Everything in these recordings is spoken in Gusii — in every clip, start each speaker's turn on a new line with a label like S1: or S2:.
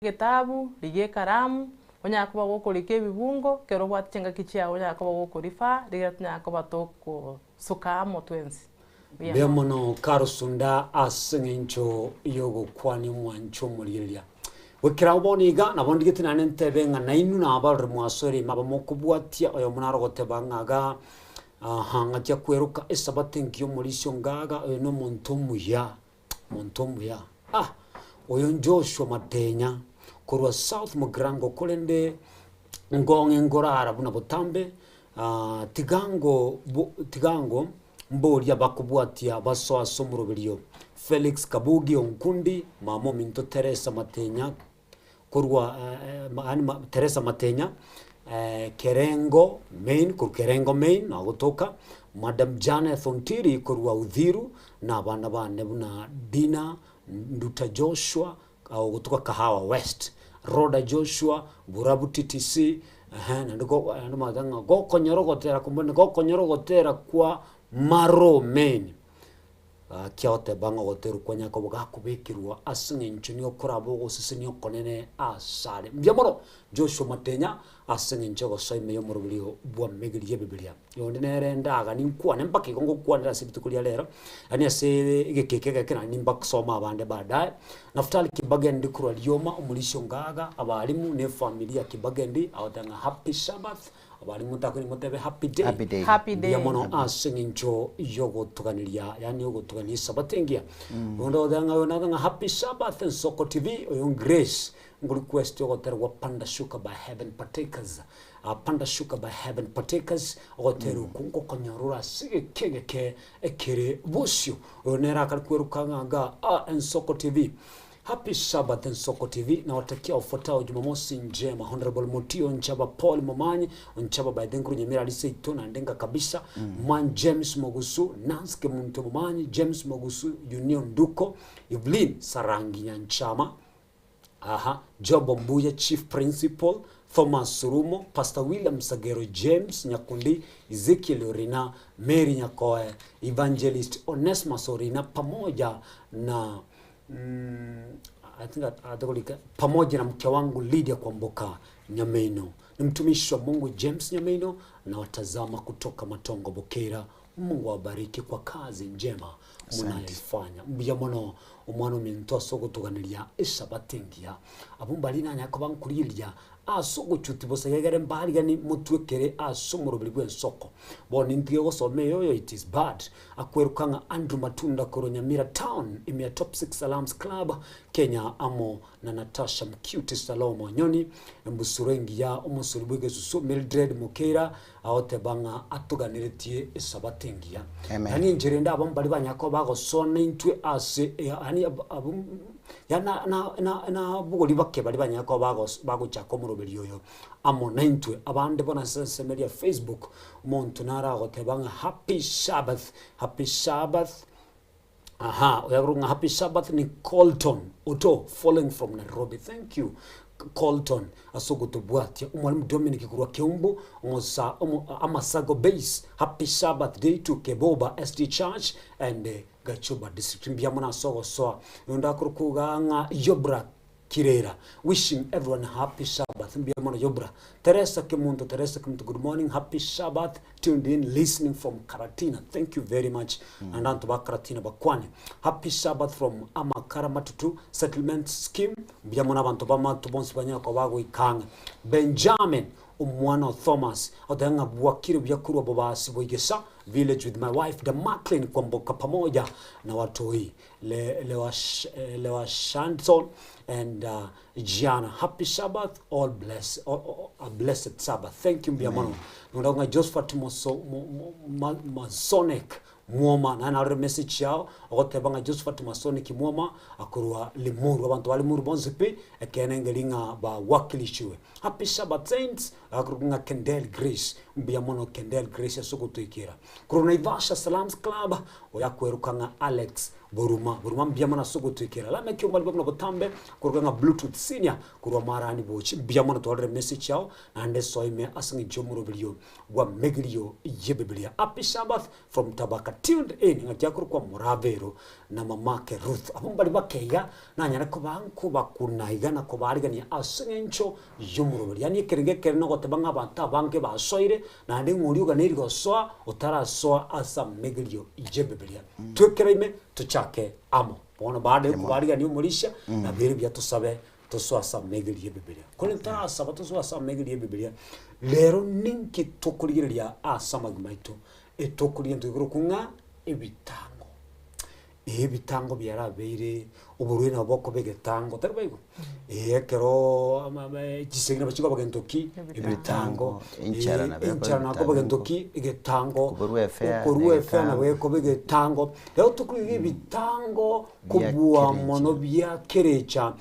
S1: Egetabu, rigia ekaramu, onyare koba gokorika ebibungo, ekero obwate chingaki chiago onyare koba gokorifaa, rigiya tonyare koba tokosuka amo twensi. Mbuya
S2: Mbuya
S1: mono.
S2: mono Karosunda ase eng'encho y'ogokwania omwancho omorigereria. Goikera agwo bono iga, nabo ndigete naende ntebe ng'a nainwe nabarore mwasoire ime aba mokobwatia, oyomo nare ogoteba ng'a iga, aha, ng'aki akweroka esabato engiya omorisia ongaga, oyo nomonto omuya. Omonto omuya, ah! Oyo Joshua Matenya korwa South Mugirango korende ngong'e ngorara buna botambe, ah, tigango bo tigango mboria bakobwatia basoe ase omoroberio. Felix Kabugi Onkundi, mama ominto Teresa Matenya korwa yaani Teresa Matenya, Kerengo Main, korwa Kerengo Main nagotoka, Madam Janeth Ontiri korwa Uthiru, na abana bane buna Dina Nduta Joshua ogotoka Kahawa West, Rhoda Joshua, Burabu TTC, ehe naende go naende omanyete ng'a gokonyora ogotera kombe gokonyora ogotera kwa Maro Main. Gaki agoteba ng'a ogoterwa kwa Nyakobo gakobekerwa ase eng'encho nigo korabe ogosesenia okonene asare. Mbuya mono Joshua Matenya ase eng'encho y'ogosoa ime y'omoroberio bw'amegeri y'Ebibilia. Onde nere ndaga ninkwane mpaka igo ngokwanera ase rituko ria rero, yaani ase egeka eke egeke naende nimbasome abande baadaye. Naftali Kibagendi korwa Rioma, omorisia ongaga, abalimu na efamiri ya Kibagendi, agoteba ng'a happy Sabbath. Abarimu motakoni motebe happy day.
S3: Happy day.
S1: Happy day.
S2: Mbuya mono ase eng'encho y'ogotuganeria yaani ogotugania esabato engiya. Onde ogoteba ng'a oyo nagoteba ng'a happy Sabbath Nsoko TV oyo Grace ngo request ogotera gwa Panda Shuka by Heaven Partakers. Ah, Panda Shuka by Heaven Partakers ogotera okwo ngokonyora ore ase egeka egeke ekere bosio. Oyo nere akare kweruka ng'a igaa ah Ensoko TV. Happy Sabbath Nsoko TV nawatakia ufuatao Jumamosi njema Honorable Mutio Nchaba Paul Momanyi Nchaba by the Nkuru Nyamira Alise Ito Nandenga kabisa Man James Mogusu Nancy Kemunto Momanyi James Mogusu Union Nduko Evelyn Sarangi Nyanchama aha Job Mbuya Chief Principal Thomas Surumo Pastor William Sagero James Nyakundi Ezekiel Orina Mary Nyakoe Evangelist Onesmus Orina pamoja na I think atakorika pamoja na mke wangu Lydia Kwamboka Nyameno. Ni mtumishi wa Mungu James Nyameno na watazama kutoka Matongo Bukira. Mungu awabariki kwa kazi njema munayoifanya. Mbuya mono omwana ominto ase ogotuganeria esabato engiya. Abwo mbari nanyare koba nkorigereria Ase ogochuti bosa egere mbarigani motwekere ase omoroberi bw'ensoko. Bono nintige gosoma eyoyo it is bad. Akweruka ng'a Andrew Matunda korwa Nyamira town ime ya Top Six Salams Club Kenya amo na Natasha Mcute Salomo Onyoni embusuro engiya omosori bw'egesusu Mildred Mokeira agoteba ng'a atoganeretie esabato engiya.
S3: Amen.
S2: Yaani enchera ende abamo baria banyara koba bagosona intwe ase yaani abwo yaani na na na nabogori bake baria banyara koba bagos bagochaka omoroberi oyo amo naintwe. Abande bono ase ensemo eria ya Facebook, omonto nare agoteba ng'a happy sabbath, happy sabbath, aha, oyo akorokwa ng'a happy sabbath ni Colton Oto following from Nairobi, thank you Colton ase ogotobwatia. Omwalimu Dominic korwa Keumbu, omosa omo Amasago base, happy sabbath day to Keboba SDA church and Gachoba district mbuya mono ase ogosoa. Oyonde akorokwa igaa ng'a Yobra Kirera wishing everyone happy Sabbath mbuya mono Yobra. Teresa Kemunto Teresa Kemunto good morning happy Sabbath tuned in listening from Karatina thank you very much naende abanto ba Karatina bakwane. Happy Sabbath from Amakara Matutu settlement scheme mbuya mono abanto ba Matutu bonsi banyare koba bagoika ang'e. Benjamin omwana o Thomas agoteba ng'a bwakire buya korwa bobasi boigesa village with my wife Damacline Kwamboka pamoja na watoi Le, Lewa, Lewa Shanson and uh, Gianna. Happy Sabbath, all bless, all, all, a blessed Sabbath. Thank you mbuya mono. Nonda ng'a Josephat Moso, Mo, Mo, Ma, Masonic Mwoma naye narore message yao ogoteba ng'a Josephat Masonic Mwoma akorwa Limuru abanto ba Limuru bonsi pi ekeene ngeri ng'a bawakilishiwe. Happy Sabbath saints akorwa ng'a Kendel Grace mbuya mono Kendel Grace ase ogotoikera. Korwa Naivasha Salams Club, oyakweruka ng'a Alex Boruma. Boruma mbuya mono ase ogotoikera. Lameck Omaliba buna botambe, koruga ng'a Bluetooth Senior, korwa Marani Bochi. Mbuya mono twarorire message yao, naende soa ime ase eng'encho y'omoroberio bw'amegerio y'Ebibilia. Happy Sabbath from Tabaka tuned in, ng'aki akorokwa Moravero. na mamake Ruth. Abwo mbare bake iga nanyare koba nkobakuna iga na kobaarigania ase eng'encho y'omoroberi. Yaani ekerengo ekere nogoteba ng'a abanto abange basoire, naende ng'a oria oganeiri gosoa, otarasoa ase amegerio y'Ebibilia. Twekere ime, tochake amo. Bono baada yokobaarigania omorisia, nabo ere buya tosabe tosoe ase amegerio y'Ebibilia. Korende totarasaba tosoe ase amegerio y'Ebibilia, rero ninki tokorigereria ase amagima aito? Etokorigereria ntoikorokwa ng'a ebitango. Ee ebitango biarabeire oborwaire nabo bokoba egetango, tari boigo? Ee ekeroo ama ama chisegi nabo chikoba gento ki? Ebitango.
S3: Enchara nabo ekoba
S2: Enchara nabo ekoba
S3: ebitango.
S2: gento ki? Egetango.
S3: Koborwa efea
S2: Okorwa efea nabo
S3: negetango.
S2: ekoba egetango. Rero tokorigereria ebitango
S3: Bia
S2: kobua
S3: kerecha.
S2: mono bia kerecha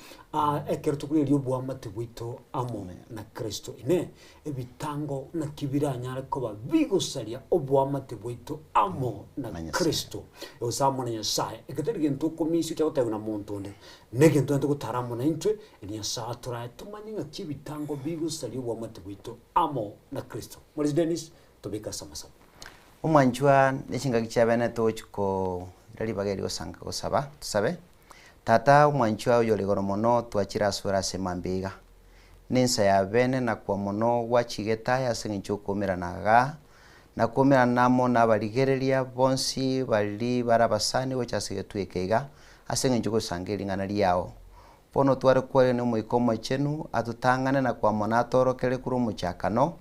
S2: ekero tokorigereria oboamate bwaito amo na Kristo. Inee! Ebitango naki biranyare koba bigosaria oboamate bwaito amo na
S3: Na Nyasae.
S2: Kristo, gose amo na Nyasae. Eke tari gento okomisia ocha gotebia na monto onde, negento onde togotara amo naintwe, erio Nyasae atorae tomanye ng'aki ebitango bigosaria oboamate bwaito amo na Kristo. Morisi Dennis, tobeke ase amasabo.
S3: Omwanchwa, ne chingaki chia bene togochi koira ribaga eri gosanga gosaba, tosabe. Tata omwanchwa oyore igoro mono, twachire asore ase mambia iga. Nensa ya bene na kwa mono gwachigete aye ase engencho y'okoumerana igaa, na koumerana amo nabarigereria bonsi baria bare abasani gocha ase egetwe eke iga, ase engencho y'ogosanga ering'ana riao. Bono tware kwarigania Omoika Omochenu atotang'ane na kwa mono atoorokere korwa omochakano,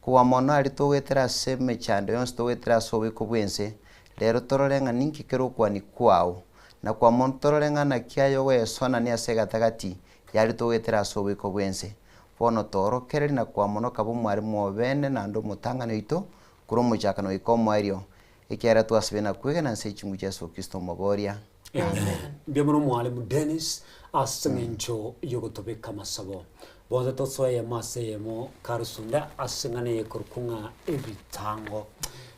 S3: kwa mono aria togoetera ase emechando yonsi togoetera ase oboiko bw'ense, rero torore ng'a ninki kere okwania kwao, na kwa mono torore ng'a naki aye ogoyesonania ase egatagati Yari togoetera ase oboiko bw'ense. Bono toorokererie na koamonoka b'Omwarimu obene naende omotang'ani oito, korwa omochakano goika omoerio, ekiagera twasabire na kwegena ase chingu chia Yeso Kristo Omoboria.
S2: Amen. Mbuya mono Omwalimu Dennis ase eng'encho yogotobeka amasabo. Bonsi tosoe eyemo ase eyemo karusunda ase eng'ana eye ekorokwa ng'a ebitango.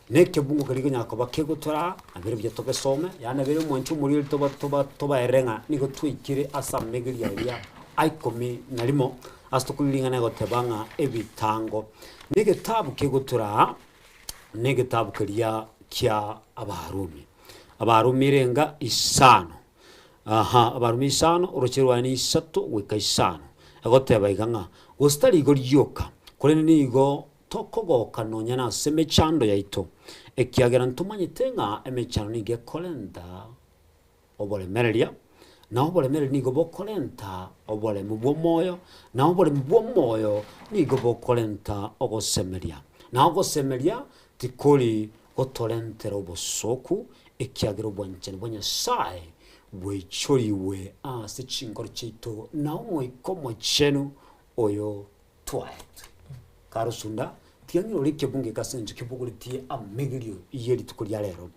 S2: Na ekebungo keria konyara koba kegotora nabere buya togesome, yaani nabere omwancho omoriri toba toba tobaerere ng'a nigo twaikire ase amegerio aria a ikomi na rimo, ase tokorigia ring'ana egoteba ng'a ebitango. Na egetabu kegotora aa, na egetabu keria kia Abarumi. Abarumi renga isano, aha, Abarumi isano, oroche rwaye na isato goika isano, egoteba iga ng'a, gose tari igo rioka, korende nigo Tokogoka nonya nase emechando yaito, ekiagera ntomanyete ng'a emechando nigo ekorenta oboremereria, na oboremereria nigo bokorenta oboremu bw'omoyo, na oboremu bw'omoyo nigo bokorenta ogosemeria, na ogosemeria tikori gotorentera obosooku, ekiagera obwanchani bwa Nyasae bwaichorigwe ase chinkoro chiaito na Omoika Omochenu oyo twaetwe. Karosunda, tiga ng'irore ekebungo eke ase eng'encho kebogoretie amegerio ye rituko ria rero.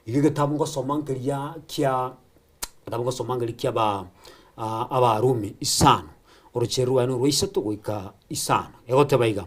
S2: Iga egetabu ngosoma nkeria kia egetabu ngosoma nkeria kia aba Abarumi isano, orochere rwaye norwa isato goika isano, egoteba iga,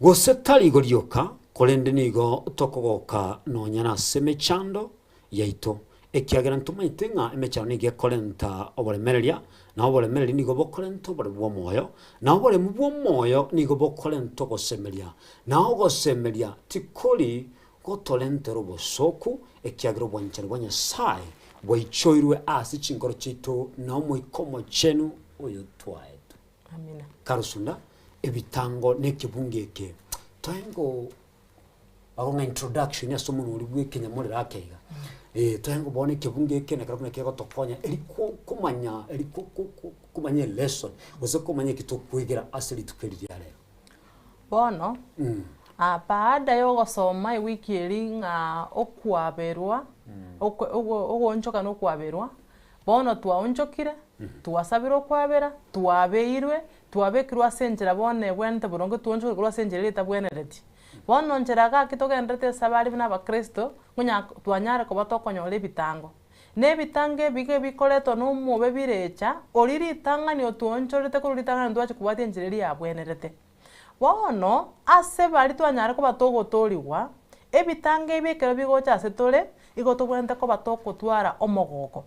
S2: Gose tari igo rioka, korende nigo tokogoka nonya nase emechando yaito, ekiagera ntomanyete ng'a emechando nigo ekorenta oboremereria, na oboremereria nigo bokorenta oboremu bw'omoyo, na oboremu bw'omoyo nigo bokorenta ogosemeria, na ogosemeria tikori gotorentera obosooku, ekiagera obwanchani bwa Nyasae bwaichoirwe ase chinkoro chiaito na Omoika Omochenu oyotwaetwe.
S1: Amina.
S2: Karosunda ebitango na ekebungo eke toengo bago ng'a introduction ase omonwa oria bwa ekenyamorero ake iga. Toengo bono ekebungo eke nekero buna kegotokonya eri ko komanya eri ko ko ko komanya elesson gose komanya eki tokoegera ase rituko eri ria rero.
S1: Bono, baada ya ogosoma ewiki eria ng'a okwaberwa, okwe ogo ogoonchoka na okwaberwa, Bono twaonchokire, twasabire okwabera, twabeirwe, twabekirwe ase enchera bono ebwenerete boronge twaonchokire korwa ase enchera eria etabwenereti. Bono nchera gaki togendererete esabari buna abakristo, konya twanyare koba tokonyora ebitango. Na ebitango ebi iga bikoretwa na omobe birecha, oria ritang'ani otwaonchorete korwa ritang'ani ntwache kobwatia enchera eria yabwenerete. Bono ase baria twanyare koba togotoorigwa, ebitango ebi ekero bigocha ase tore, igo tobwenerete koba togotwara omogoko.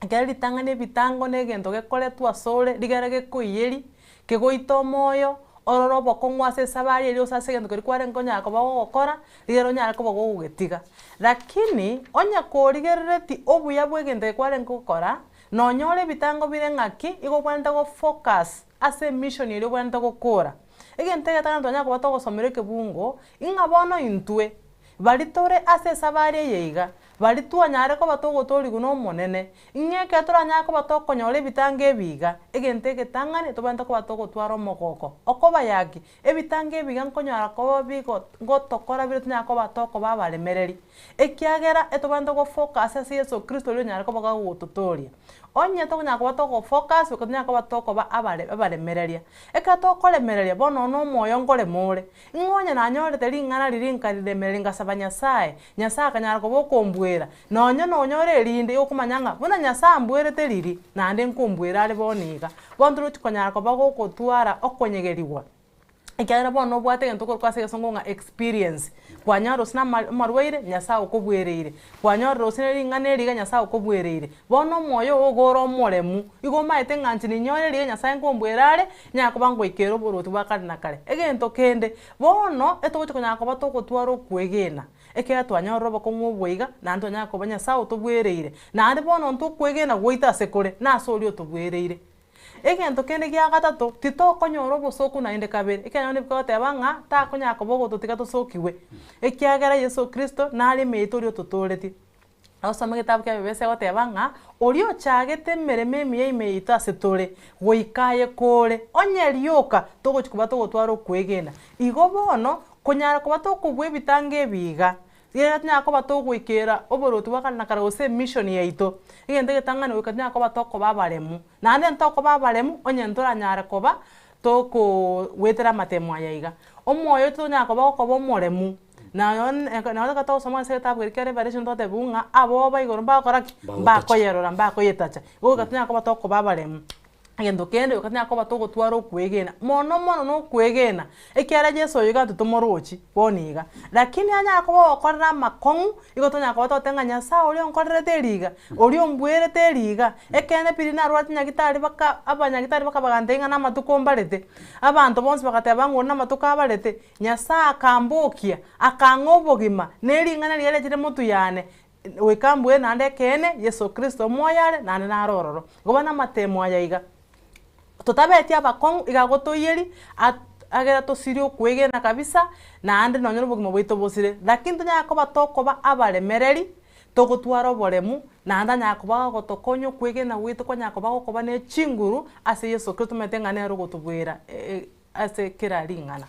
S1: Ekero ritang'ani ebitango na egento gekoretwa asore, rigere gekoiyeria, kegoita omoyo, Orore obokong'u ase esabari eria gose ase egento keria kwarenge konyara koba gogokora, rigiya onyare koba gogogetiga. Lakini, onye korigereretie obuya bwa egento eke kwarenge gokora, nonyore ebitango bire ng'aki, igo obwenerete go focus ase emission eria obwenerete gokora. Egento egetang'ani twanyara koba togosomera ekebungo, ing'a bono intwe, baria tore ase esabari eye iga, Baria twanyare koba togotoorigwa n'Omonene, ng'a ekero toranyare koba tokonyora ebitango ebi iga, egento egetang'ani tobwenerete koba togotwara omogoko. Okoba yaki, ebitango ebi iga nkonyara koba bigo ngotokora bire tonyare koba tokoba abaremereri, ekiagera etobwenerete go focus ase Yeso Kristo oria onyare koba gagototooria. Onye tokonyara koba togo focus goika tonyare koba tokoba abare abaremereria. Ekero tokoremereria bono na omoyo nkorema ore, Ng'a onye nanyorete ring'ana riria nkariremereria ngasaba Nyasae, Nyasae akanyara koba okombuera, nonye nonyore erinde okomanya ng'a buna Nyasae ambuerete riria, naende nkombuera are bono iga. Bono torochi konyara koba gogotwara okonyegerigwa, ekiagera bono nobwate egento okorokwa ase egesongo ng'a experience. Kwanyora gose na ama amarwaire, Nyasae okobuereire, kwanyorire gose ne ring'ana eri iga Nyasae okobuereire. Bono omoyo oo iga ore omoremu, igo omanyete ng'a inche ninyore riria Nyasae nkombwera are, nyare koba ngoikera oboruoti bwa kare na kare. Egento kende, bono etogochia konyara koba togotwara okwegena, ekiagera twanyorire obokong'u obo iga, naende twanyara koba Nyasae otobwereire, naende bono intwe okwegena gwaito ase kore, nase oria otobwereire. Egento kende gia gatato, titokonyora obosoku naende kabere, ekiagera nigo bikogoteba ng'a takonyara koba ogototiga tosokigwe, ekiagera Yeso Kristo nare emeito oria ototoretie. Osome egetabu kia Efeso egoteba ng'a oria ochagete emeremo emiya ime yaito ase tore, goika aye kore, onye rioka togochia koba togotwara okwegena. Igo bono, konyara koba tokobua ebitango ebi iga, riria tonyara koba togoikera oboruoti bwa kare na kare gose emission yaito, egento egetang'ani goika tonyare koba tokoba abaremu. Naende ntokoba abaremu onye ntoranyare koba tokogoetera amatemo aya iga. Omoyo oito tonyara koba gokoba omoremu, na nonye ekero togosoma ase egetabu keria kia Revelation totebiwa ng'a aboba igoro mbagokora ki? Mbakoyerora, mbakoyetacha. Igo goika tonyare koba tokoba abaremu. Egento kende goika tonyare koba togotwara okwegena, mono mono na okwegena, ekiagera Yeso oyo iga totomorochi bono iga, lakini anyare koba ogokorera amakong'u, igo tonyara koba togoteba ng'a Nyasaye oria onkorerete eri iga, oria ombuerete eri iga, ekeene pi riria narwarete nyagitari baka abanyagitari bakabagantebia ng'a namatuko mbarete, abanto bonsi bagateba ng'a oria namatuko abarete, Nyasaye akambokia, akang'a obogima, na ering'ana riria riachire motwe yane, goika mbue naende ekeene, Yeso Kristo omoyo are, naende nare ororo. Igo bono amatemo aya iga, totabeti abakong'u iga agotoiyeria, at agere tosirie okwegena kabisa, naende nonye na obogima bwaito bosire. Lakini tonyare koba tokoba abaremereri, togotwara oboremu, naende anyare koba agotokonya okwegena gwaito kwanyara koba gokoba ne chinguru ase Yeso Kristo tomanyete ng'a nere ogotobuera ase kera ring'ana.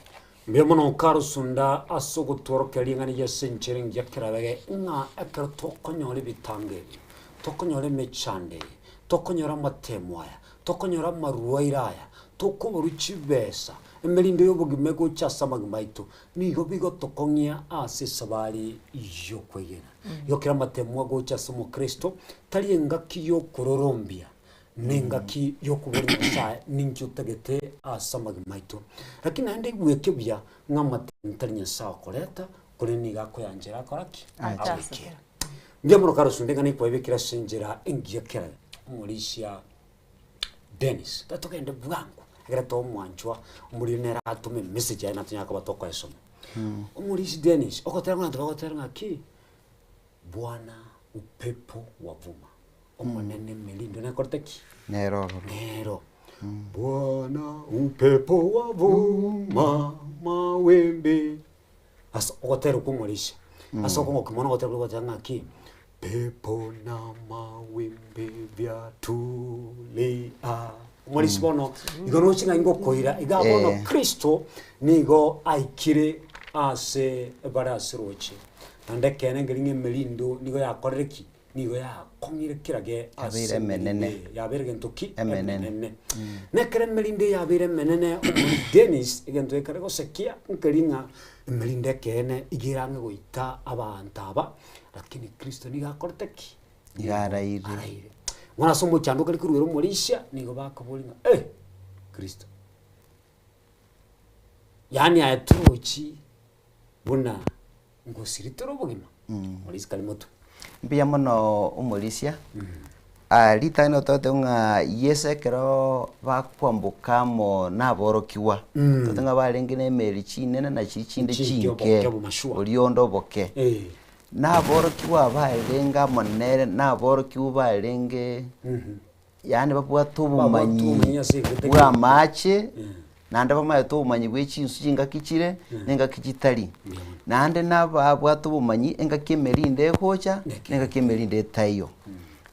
S2: Mbuya mono karosunda ase ogotworokia ring'ana erio ase enchera engiya kerabege ng'a ekero tokonyora ebitango ebi, tokonyora emechando eye, tokonyora amatemo aya, tokonyora amarwaire aya, tokoborwa chibesa, emerindo y'obogima egocha ase amagima aito, nigo bigotokong'ia ase esabari y'okwegena. Igo kera amatemo agocha ase omokristo, tari engaki y'okororombia, Nengaki y'okoboria Nyasae ninki otagete ase amagima aito. Lakini naende igweke buya ng'a amatemo tari Nyasae okoreta, korende nigo akoyanchera akora ki? Agoikera. Mbuya mono karosunde ng'a naikwaebekire ase enchera engiya kera omorisia Dennis. Tari togende bwango ekero tomwanchwa omoriri nere atome emessage aye natonyara koba tokoesoma. Omorisia Dennis, ogotera ng'a abanto bagotera ng'aki? Bwana upepo wavuma. Omonene emerindo nekorete ki?
S3: Nero ororo.
S2: Nero. Bwana upepo wavuma mawimbi. Ase ogotera okwo omorisha. Ase okongokia mono ogotera okwo goteba ng'aki? Pepo na mawimbi vyatulia. Omorisia bono igo roche ng'a ingokoira iga bono
S3: Eh.
S2: Kristo nigo aikire ase bare ase roche. Naende ekeene nkeri ng'a emerindo nigo yakorire ki? Nigo yakong'ire kera ge ase
S3: Yabeire emenene.
S2: emerindo eye. Yabeire gento ki?
S3: Emenene.
S2: Emenene. Na ekero emerindo eye yabeire emenene, omori Dennis, egento gekare gosekia nkeri ng'a emerindo ekeene iga erang'e goita abanto aba, lakini Kristo nigo akorete ki?
S3: Nigo araire.
S2: Araire. Bono ase omochando okare koruera omorisia, nigo bakoboria ng'a eh, Kristo. Yaani aye torochi buna ngosiritore obogima, morisia kari motwe.
S3: Mbuya mono omorisia. Ritang'ani otagete ng'a Yeso ekero bakwamboka amo naborokigwa, tote ng'a barenge na emeri chinene na chiria chinde
S2: Chinke,
S3: chinke,
S2: oboke obomashua.
S3: oria onde oboke. Naborokigwa barenge amo nere, naborokigwa barenge yaani babwate
S2: Babwate
S3: obomanyi
S2: obomanyi ase egete
S3: bwa amache, naende bamaete obomanyi bwe chinsu chingaki chire, na engaki chitari. Naende nababwate obomanyi engaki emerinde egocha, na engaki emerinde etaiyo.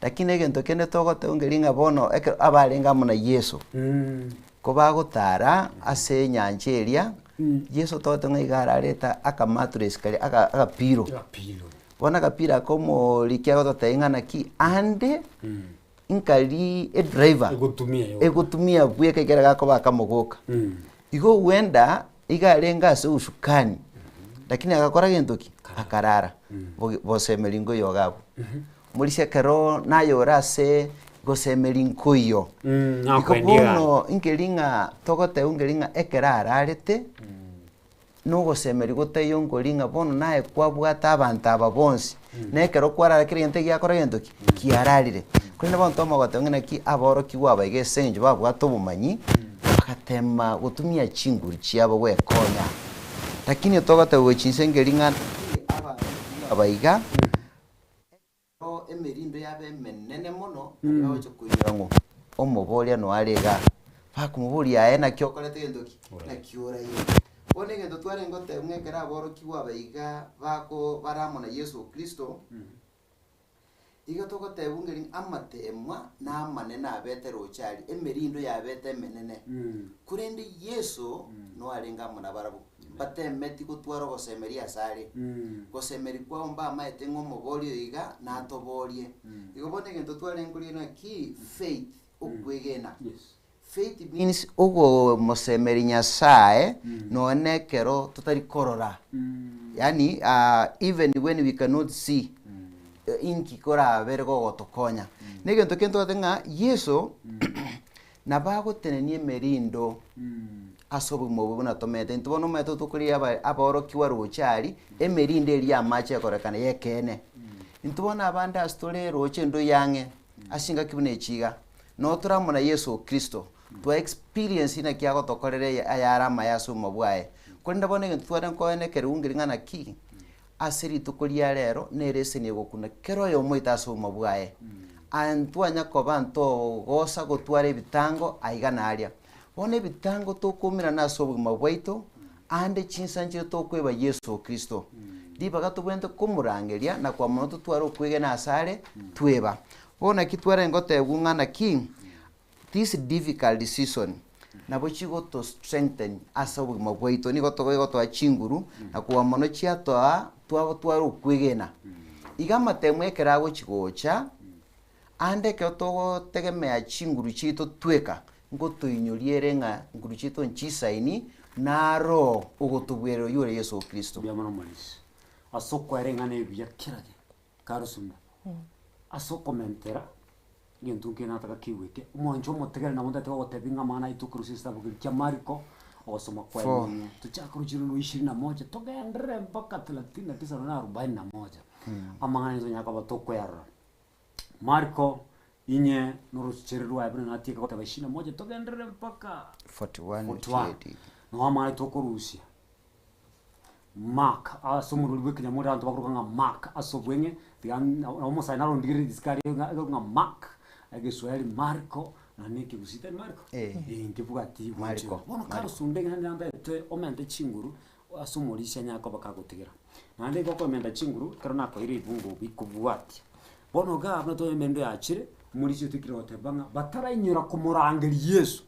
S3: Lakini egento kende togoteba nkeri ng'a bono ekero abarenge amo na Yeso, ko bagotara ase enyancha eria, Yeso togoteba ng'a iga ararete akamaturesi karia aka agapiro.
S2: Agapiro.
S3: Bono agapiro aka omoriki agototebia ng'a naki ande, nkari edriver,
S2: Egotumia yoka.
S3: egotumia bweka ekere gakoba akamogoka. Igo huenda iga arenge ase usukani, lakini agakora gento ki? Akarara. Bogi bosemeri nkoiyo iga abwo. Morisia ekero naye ore ase gosemeri nkoiyo. Igo
S2: Nakoendia egari.
S3: bono nkeri ng'a togoteba nkeri ng'a ekero ararete, nogosemeria gotaiyo nkori ng'a bono naye kwabwate abanto aba bonsi, na ekero kwarara kera egento egiakora gento ki? Kiararire. Korende bono twamanya goteba ng'a naki aborokigwa aba iga ase eng'encho babwate obomanyi, bagatema gotumia chinguru chiabo gwekonya. Lakini togoteba gochia inse nkeri ng'a aborokigwa aba iga. Ekero emerindo yaba emenene mono, nario bagocha koinyora ng'o omoboria noyo are igaa. Bakomoboria aye naki okorete gento ki? Naki oraire. Bono egento twarenge goteba ng'a ekero aborokigwa aba iga bako bare amo na Yeso Kristo, iga togoteba ng'a ring amateemwa na amanene abete roche aria, emerindo yabete emenene. Korende Yeso noyo arenge amo nabarabwo. Mbatemeti gotwara ogosemeria asare, gosemeria kwabo mbamaete ng'a omoboria oyo iga natoborie. Igo bono egento twarenge koria naki faith, okwegena. Faith means ogomosemeria Nyasaye nonya na ekero totari korora, yaani even when we cannot see, inki korabere gogotokonya. Na egento kende tobwate ng'a Yeso Nabo agotenenia emerindo ase obogima obo buna tomete. Intwe bono omanyete tokorigia aba aborokigwa roche aria, emerindo eria y'amache ekorekana y'ekeene. Intwe bono abande ase tore roche endo y'ang'e, ase chingaki buna echi iga, noo tore amo na Yeso Kristo, twa experience naki agotokorera eye ayare amaya ase obogima bwaye. Korende bono egento tware nkoena ekerogo nkeri ng'a naki, Ase rituko ria rero nereseni egokuna kera oyomo oito ase obogima bwaye. Aye ntwanya koba ntogosa gotwara ebitango aiga na aria. Bono ebitango tokomirana ase obogima bwaito, ande chinsa nchire tokweba Yeso Kristo. Ribaga tobwenerete komorangeria na kwamanya totware okwegena asare, tweba. Bono naki twarenge gotebwa ng'a naki, This difficult season nabo chigoto strengthen ase obogima bwaito, nigo togotoa chinguru na kobua mono chiatoa twagotwara okwegena. Iga amatemo ekero agochi gocha, ande ekero togotegemea chinguru chiaito tweka, ngotoinyoria ere ng'a nguru chiaito nchisaini, naro ogotobuerera oyio ore Yeso Kristo.
S2: Mbuya mono Morisi, ase okoera eng'ana ebuya kera ge. Karosunda, ase okomentera, egento nkere nataka keigweke, omwancho omotegere nabo ntagete gogotebia ng'a amang'ana aito okorusia ase egesabu kia Mariko, ogosoma kwa
S3: Four.
S2: emenye, tochake rochio rwa ishirini na moja togenderere mpaka thelathini na tisa nonye arobaini na moja, amang'ana aye tonyare koba tokoyarora. Mariko, inye norochere rwaye buna natieka goteba ishirini na moja togenderere mpaka
S3: 41
S2: 41,
S3: 88.
S2: noo amang'ana aito okorusia. Mark, ase omorweri bw'ekenyamorero abanto bakoroka ng'a Mark ase obweng'e, tiga nabo omosae narondigererie risiko aria ng'a ekero ng'a Mark, egeswahili Marko, naende ekegusii tari Marko?
S3: Eh.
S2: Eh, nkebwati
S3: Mariko,
S2: Bono
S3: Mariko.
S2: karosunde ng'a naende omente chinguru, ase omorisia anyare koba kagotigera. Naende igo okomenta chinguru, ekero nakoeire ebungo bikobwatia. Bono igaa buna tonya emendo yachire, omorisia otoikire goteba ng'a batarainyora komorangeria Yeso.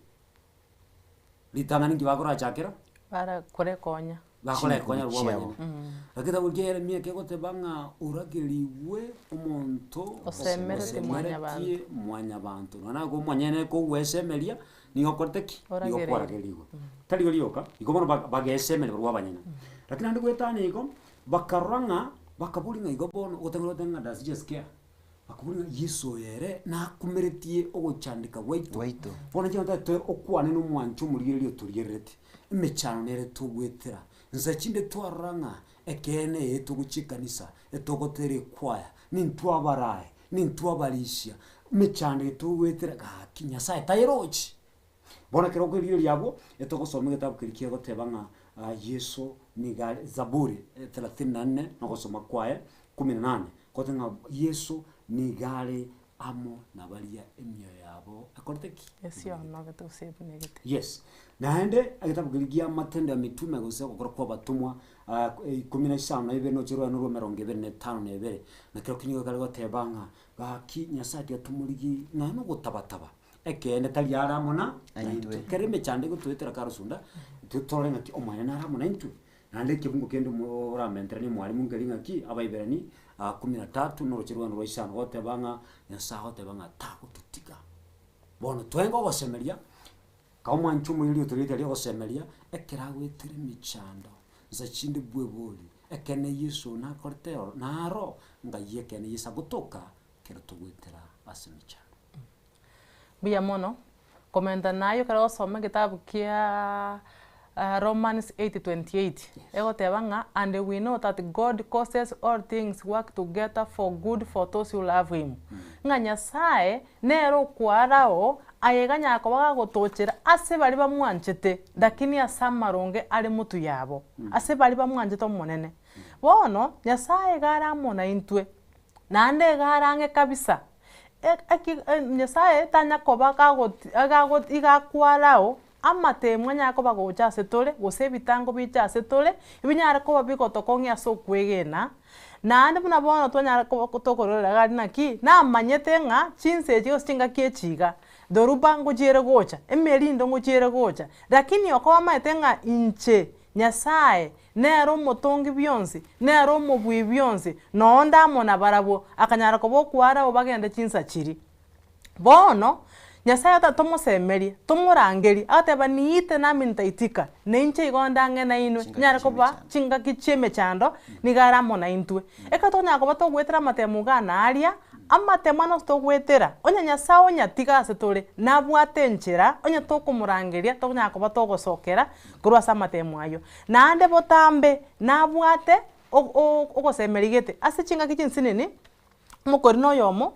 S2: Ritang'ani inki bakorachakera?
S1: Bara korekonya.
S2: Bakorekonya
S3: Chinguru
S2: rwo
S3: chiabo.
S2: abanyene. Lakini ekitabu kia Yeremia kegoteba ng'a oragerigwe omonto
S1: Osemeretie mwanyabanto.
S2: osemeretie mwanyabanto. Nonya naye omonyene kogwesemeria, nigo okorete ki? Nigo
S1: Oragererigwe.
S2: kwaragerigwe. Tari igo rioka, igo bono ba- bagesemeria barobwo abanyene. Lakini naende goetania igo, bakarora ng'a, bakaboria ng'a igo bono, ogoteba ng'a does Jesus care? Bakobua ng'a Yeso oyo ere nakumeretie ogochandeka gwaito.
S3: Gwaito.
S2: Bono inche notagete okwane na omwancho omorigereria otorigerereti, emechando nere togwetera, nsa chinde twarora ng'a ekeene eye togochia ekanisa, etogotera ekwaya, nintwe abarae, nintwe abarisia, Emechando eye togoetera gaki Nyasaye tairochi. Bono ekero okorigereria abwo, etogosoma egetabu keria kegoteba ng'a Yeso nigo are Zaburi thelathini na nne na ogosoma kwaye kumi na nane, goteba ng'a Yeso nigo are amo na baria emioyo yabo ekorete ki?
S1: Esionogete gose ebunegete.
S2: Yes. Naende egetabu keria gia Matendo ya Mitume gose ogokora kwa abatomwa ikomi na isano na ibere noche rwao norwa emerongo ebere na etano na ebere, na kero kende nigo kare goteba ng'a gaki Nyasaye tiga tomorigie nonya na ogotabataba, Ekeene tari are amo na naintwe. Ekero emechando egotoetera karosunda, intwe torore ng'aki Omonene nare amo naintwe. Naende ekebungo kende omo oramenteranie omwalimu nkeri ng'aki, Abaibirani kumi na tatu na oroche rwano rwa isano, goteba ng'a Nyasae agoteba ng'a tagototiga. Bono twenge ogosemeria, ka omwanchi omoiri otorigetie aria ogosemeria, ekero agoetera emechando, nsa chinde bwebori, ekeene Yeso nakorete oro, naro, ng'ai ekeene Yeso agotoka, ekero togoetera ase emechando.
S1: Mbuya mono, komenta naye ekero ogosoma egetabu kiaaa Romans 8:28, egoteba ng'a and we know that God causes all things work together for good for those who love him. Ng'a Nyasaye nere okwarao aye iga anyare koba gagotochera ase baria bamwanchete, lakini ase amaronge are motwe yabo, ase baria bamwanchete Omonene. Bono, Nyasaye iga are amo naintwe, naende iga are ang'e kabisa. Nyasaye tanya koba gagoti agago iga akwarao, amatemo anyare koba gocha ase tore, gose ebitango biche ase tore, ebinyare koba bigotokong'ia ase okwegena, naende buna bono twanyara koba tokororera iga aria naki, namanyete ng'a chinsa echi gose chingaki echi iga, dhoruba ngochiere gocha, emerindo ngochiere gocha, lakini okoba omanyete ng'a inche Nyasae nere omotongi bionsi, nere omobui bionsi, na onde amo nabarabwo, akanyara koba okwarao bagende chinsa chiria. Bono, Nyasae ata tomosemerie, tomorangerie, agateba niite nami nitaitika, na inche igo nde ang'e nainwe,
S3: Chingaki
S1: nyare koba
S3: chi'emechando.
S1: chingaki chi'emechando, nigo are amo naintwe. Ekero tokonyara koba togoetera amatemo iga na aria, amatemo ane onsi togoetera, onye Nyasae onyatiga ase tore, nabwate enchera, onye tokomorangeria, tokonyara koba togosokera, korwa ase amatemo ayio. Naende botambe nabwate ogosemeria gete ase chingaki chinsinini, omokorino oyomo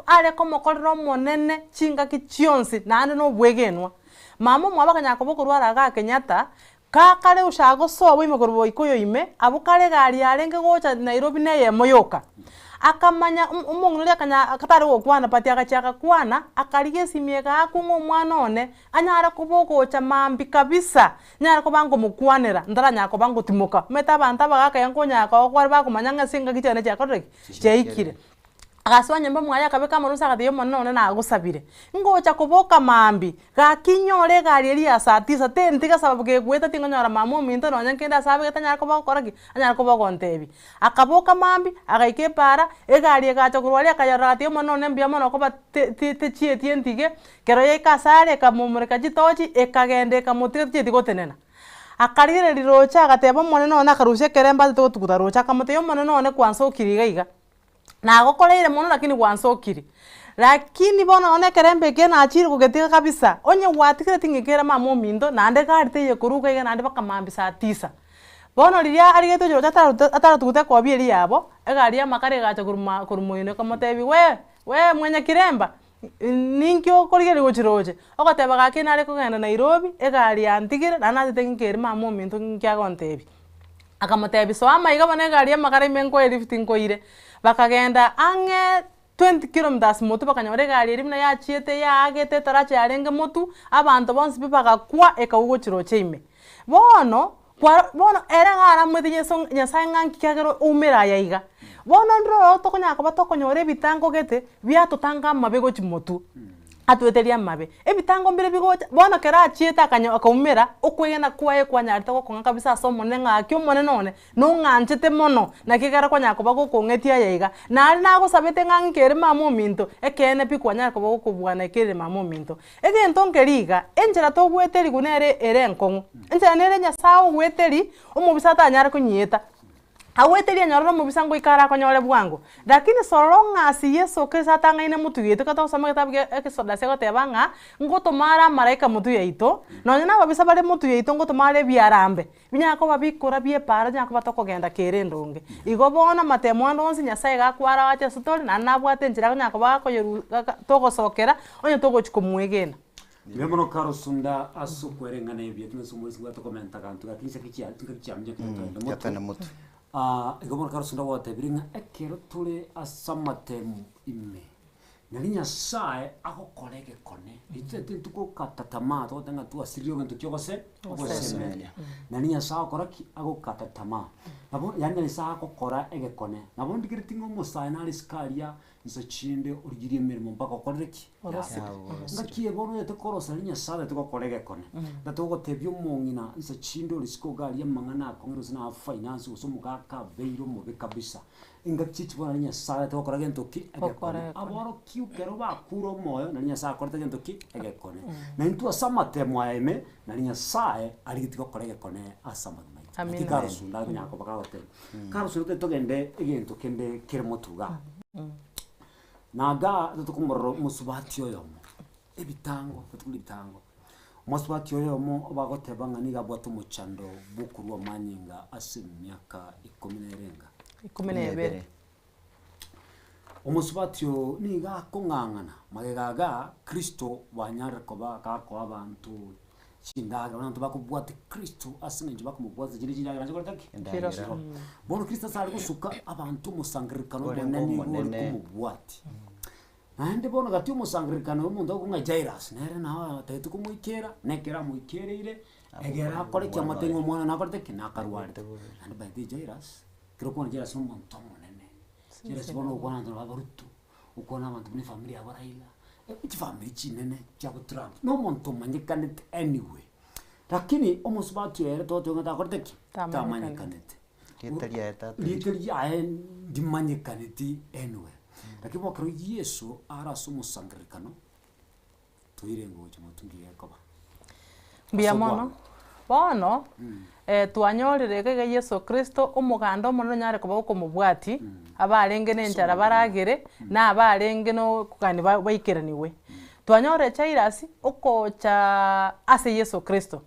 S1: are komokorera omonene chingaki chionsi naende na obwegenwa. Mama omwabo akanyara koba okorwara igaa Kenyatta, kakare gose agosoa ime korwa Boikoyo ime, abwo kare egari yarenge gocha Nairobi na eyemo yoka. Akamanya omong'ina oria akanya tare gokwana but agachia agakwana, akarigia esimi egaakwa ng'a omwana one, Anyare koba ogocha mambia kabisa, nyare koba ngomokwanera, ntaranyara koba ngotimoka. Omanyete abanto abagaka iga nkonyara koba kware bakomanya ng'a ase engaki chiane chiakorire ki? Chiaikire. Agasoa nyomba mwaye akabeka amarusa agatebia omonene one nagosabire, ngocha koboka mambia, gaki nyore egari eria ya saa tisa, tentiga sababu kegoeta tingonyora mama ominto nonye nkende ase abegete anyare koba ogokora ki? Anyare koba ogontebia. Akaboka mambia, agaika epaara, egari egacha korwa aria akayerora agatebia omonene one mbuya mono okoba te- te techieti entige, Ekero yaika ase are ekamomoreka chitochi, ekagenda ekamotiga tichieti gotenena. Akarigereria roche agateba omonene one akarusia ekeremba achete gotuguta roche akamotebia omonene one kwansokirie iga iga, nagokoreire mono lakini gwansokirie. Lakini bono nonye ekeremba eke nachire gogetiga kabisa, onye gwatigire ting'ikera mama ominto naende egari teiyo korwa iga iga naende mpaka mambia saa tisa. Bono riria arigetie gochia roche atarute ataratuguta ekobia eria yabo, egari ya amakara egacha korwa ma korwa moino ekamotebia wee wee mwanyakiremba. Ninki okorigereria gochia roche? Ogoteba gaki nare kogenda Nairobi, egari yantigire, naende nachete nkeria mama ominto nki agontebia. Akamotebia soa amaiga bono egari ya amakara ime nkoe lift nkoire. Bakagenda ang'e twenty kilometers motwe bakanyora egari eria buna yachiete yaagete etaracha yarenge motwe, abanto bonsi pi bagakwa ekagwa gochia roche ime. Bono, kwaro bono ere iga aramwete Yeso Nyasaye ng'a nki kiagera oumere aya iga. Bono ndire ororo tokonyara koba tokonyora ebitango gete, biatotanga amabe gochia motwe, atoeterie amabe. Ebitango mbire bigocha, bono ekero achiete akanyo akaumera, okwegena kwaye kwanyarete gokong'a kabisa ase Omonene ng'a gaki Omonene one, nong'anchete mono, naki ekero kwanyara koba gokong'etia aya iga. Naende nagosabete ng'a nkere mama ominto, ekeene pi kwanyara koba gokobua nakerire mama ominto. Egento nkeri iga, enchera togweterigwa nere ere enkong'u. Enchera nere Nyasae ogweteri, omobisa atanyare konyieta. Agwete rienyororo omobisa ngoika arakonyore bwango. Lakini so long as Yeso Kristo atang'aine motwe yaito ekero togosoma egetabu gia Exodus egoteba ng'a, ngotoma are amaraika motwe yaito, nonye na ababisa bare motwe yaito ngotoma are ebiarambe, binyare koba bikora bia epaara binyare koba tokogenda kere endonge. Igo bono amatemo ande onsi Nyasaye iga akwara ache ase tore, naende nabwate enchera akonyara koba gakoyeru gaka togosokera, onye togochi komwegena.
S2: Mbuya mono Karosunda ase okwereng'ana ebiya tuna ase omorisia bwate komenta aganto gaki chinsa chia chingaki chiamenya kero togende motwe.
S3: Togende motwe.
S2: Igo bono Karosunda gwatebire ng'a ekero tore ase amatemu ime, nari Nyasaye agokora egekone, intwe ntitogokata tamaa togoteba ng'a twasirire egento kia ogose ogosemeria. Nari Nyasaye agokora ki? Agokata tamaa. Nabo yaani Nyasaye agokora egekone. Nabo ndigereti ng'a omosae nare isiko aria Inse chinde origirie emeremo mpaka okorere ki?
S1: Orosire.
S2: Ngaki ebe orwete korosa riria Nyasaye aberete gokora egekone. Na togotebia omong'ina inse chinde ore isiko iga aria amang'ana akong'u gose na finance gose omogaka abeire omobe kabisa. Engaki echi bono riria Nyasaye aberete gokora gento ki?
S1: Gokora
S2: Egekone.
S1: egekone.
S2: Aborokigwa ekero bakure omoyo nari Nyasaye akorete gento ki? Egekone. Na intwe ase amatemo aya ime, nari Nyasaye arigetie gokora egekone ase amagima aito.
S1: Amina.
S2: Naki karosunda akonyara koba kagoteba. Karosunda togende egento kende kere motwe igaa. Naga tokomorora omosubati oyomo, ebitango totukure ebitango, omosubati oyomo bagoteba ng'a nigo abwate omochando bwa okorwa amanyinga ase emiaka ikomi na erenga.
S1: Ikomi na ebere.
S2: Omosubati oyo nigo akong'ang'ana magega igaa Kristo bwanyarire koba gakoa abanto chindagera, abanto bakobwatia Kristo ase eng'encho bakomobwatia chinde chindagera nchikorete ki?
S3: Endagera.
S2: Chiro. Bono Kristo ase are gosuka abanto omosangererekano
S3: Orenge
S2: omonene nigo ore
S3: omonene.
S2: komobwatia. Naende bono gati omosangererekano oyo omonto okong'a Jairus, nere nao atagete komoikera, na ekero amoikereire, egere akore ki? Amotebi ng'a omwana nakorete ki? Nakarwarete. Naende by the way Jairus, ekero okwana Jairus na omonto omonene, Jairus bono ogokwana abanto nabo abaruto, okwana abanto buna efamiri yabo Raila, chifamiri chinene chia bo Trump, na omonto omanyekanete anyway. Lakini omosubati oyo ere togoteba ng'a takorete ki?
S1: Tamanyekanete.
S2: Tamanyekanete.
S3: Rieta riaye tatebire.
S2: Rieta riaye ndimanyekaneti anyway. Lakini bono ekero Yeso are ase omosangererekano, toire ngocha motwe ngiya ekoba.
S1: Mbuya
S2: Ase
S1: mono.
S2: obwango.
S1: Bono, twanyorire iga iga Yeso Kristo, omoganda omonene onyare koba okomobwatia, abarenge na enchara baragere, na abarenge na okogania ba baikeranigwe. Twanyorire Jairus, okochaaa ase Yeso Kristo.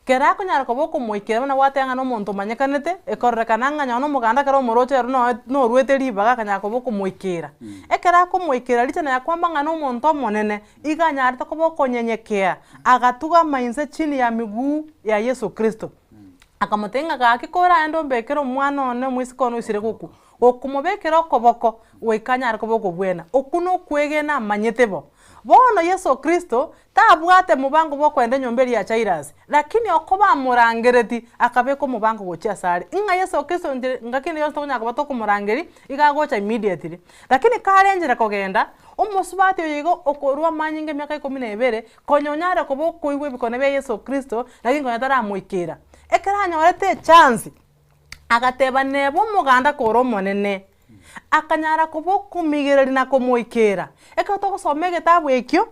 S1: Kera akonyara koba okomoikera buna gwateba ng'a na omonto omanyekanete, ekororekana ng'a nonye na omoganda ekero omoroche ere noe noruete ribaga akanyara koba okomoikera. Ekero akomoikera richana ya kwamba ng'a na omonto omonene, iga anyarete koba okonyenyekea, agatugama inse chini ya miguu ya Yeso Kristo. Akamotebia ng'a gaki koraende ombekere omwana one omoiseke one oisire gokwa, gokomobekera okoboko, goika anyare koba okobwena. Okwo nokwegena amanyete bo. Bono Yeso Kristo, Tabwate mobango bw'okoenda enyomba eria ya Jairus, lakini okoba amorangereti, akabeka omobango gochia asare. Ng'a Yeso Kristo inche ngaki ende yonsi tokonyara koba tokomorangeria, iga agocha immediately. Lakini kare enchera kogenda, omosubati oyo igo okorwa amanyinga emiaka ikomi na ebere, konya onyare koba okoigwa ebikone bia Yeso Kristo, lakini konya taramoikera. Ekero anyorete echance, agateba neba omoganda kore omonene, Akanyara koba okomigereria na komoikera. Ekero togosoma egetabu ekio,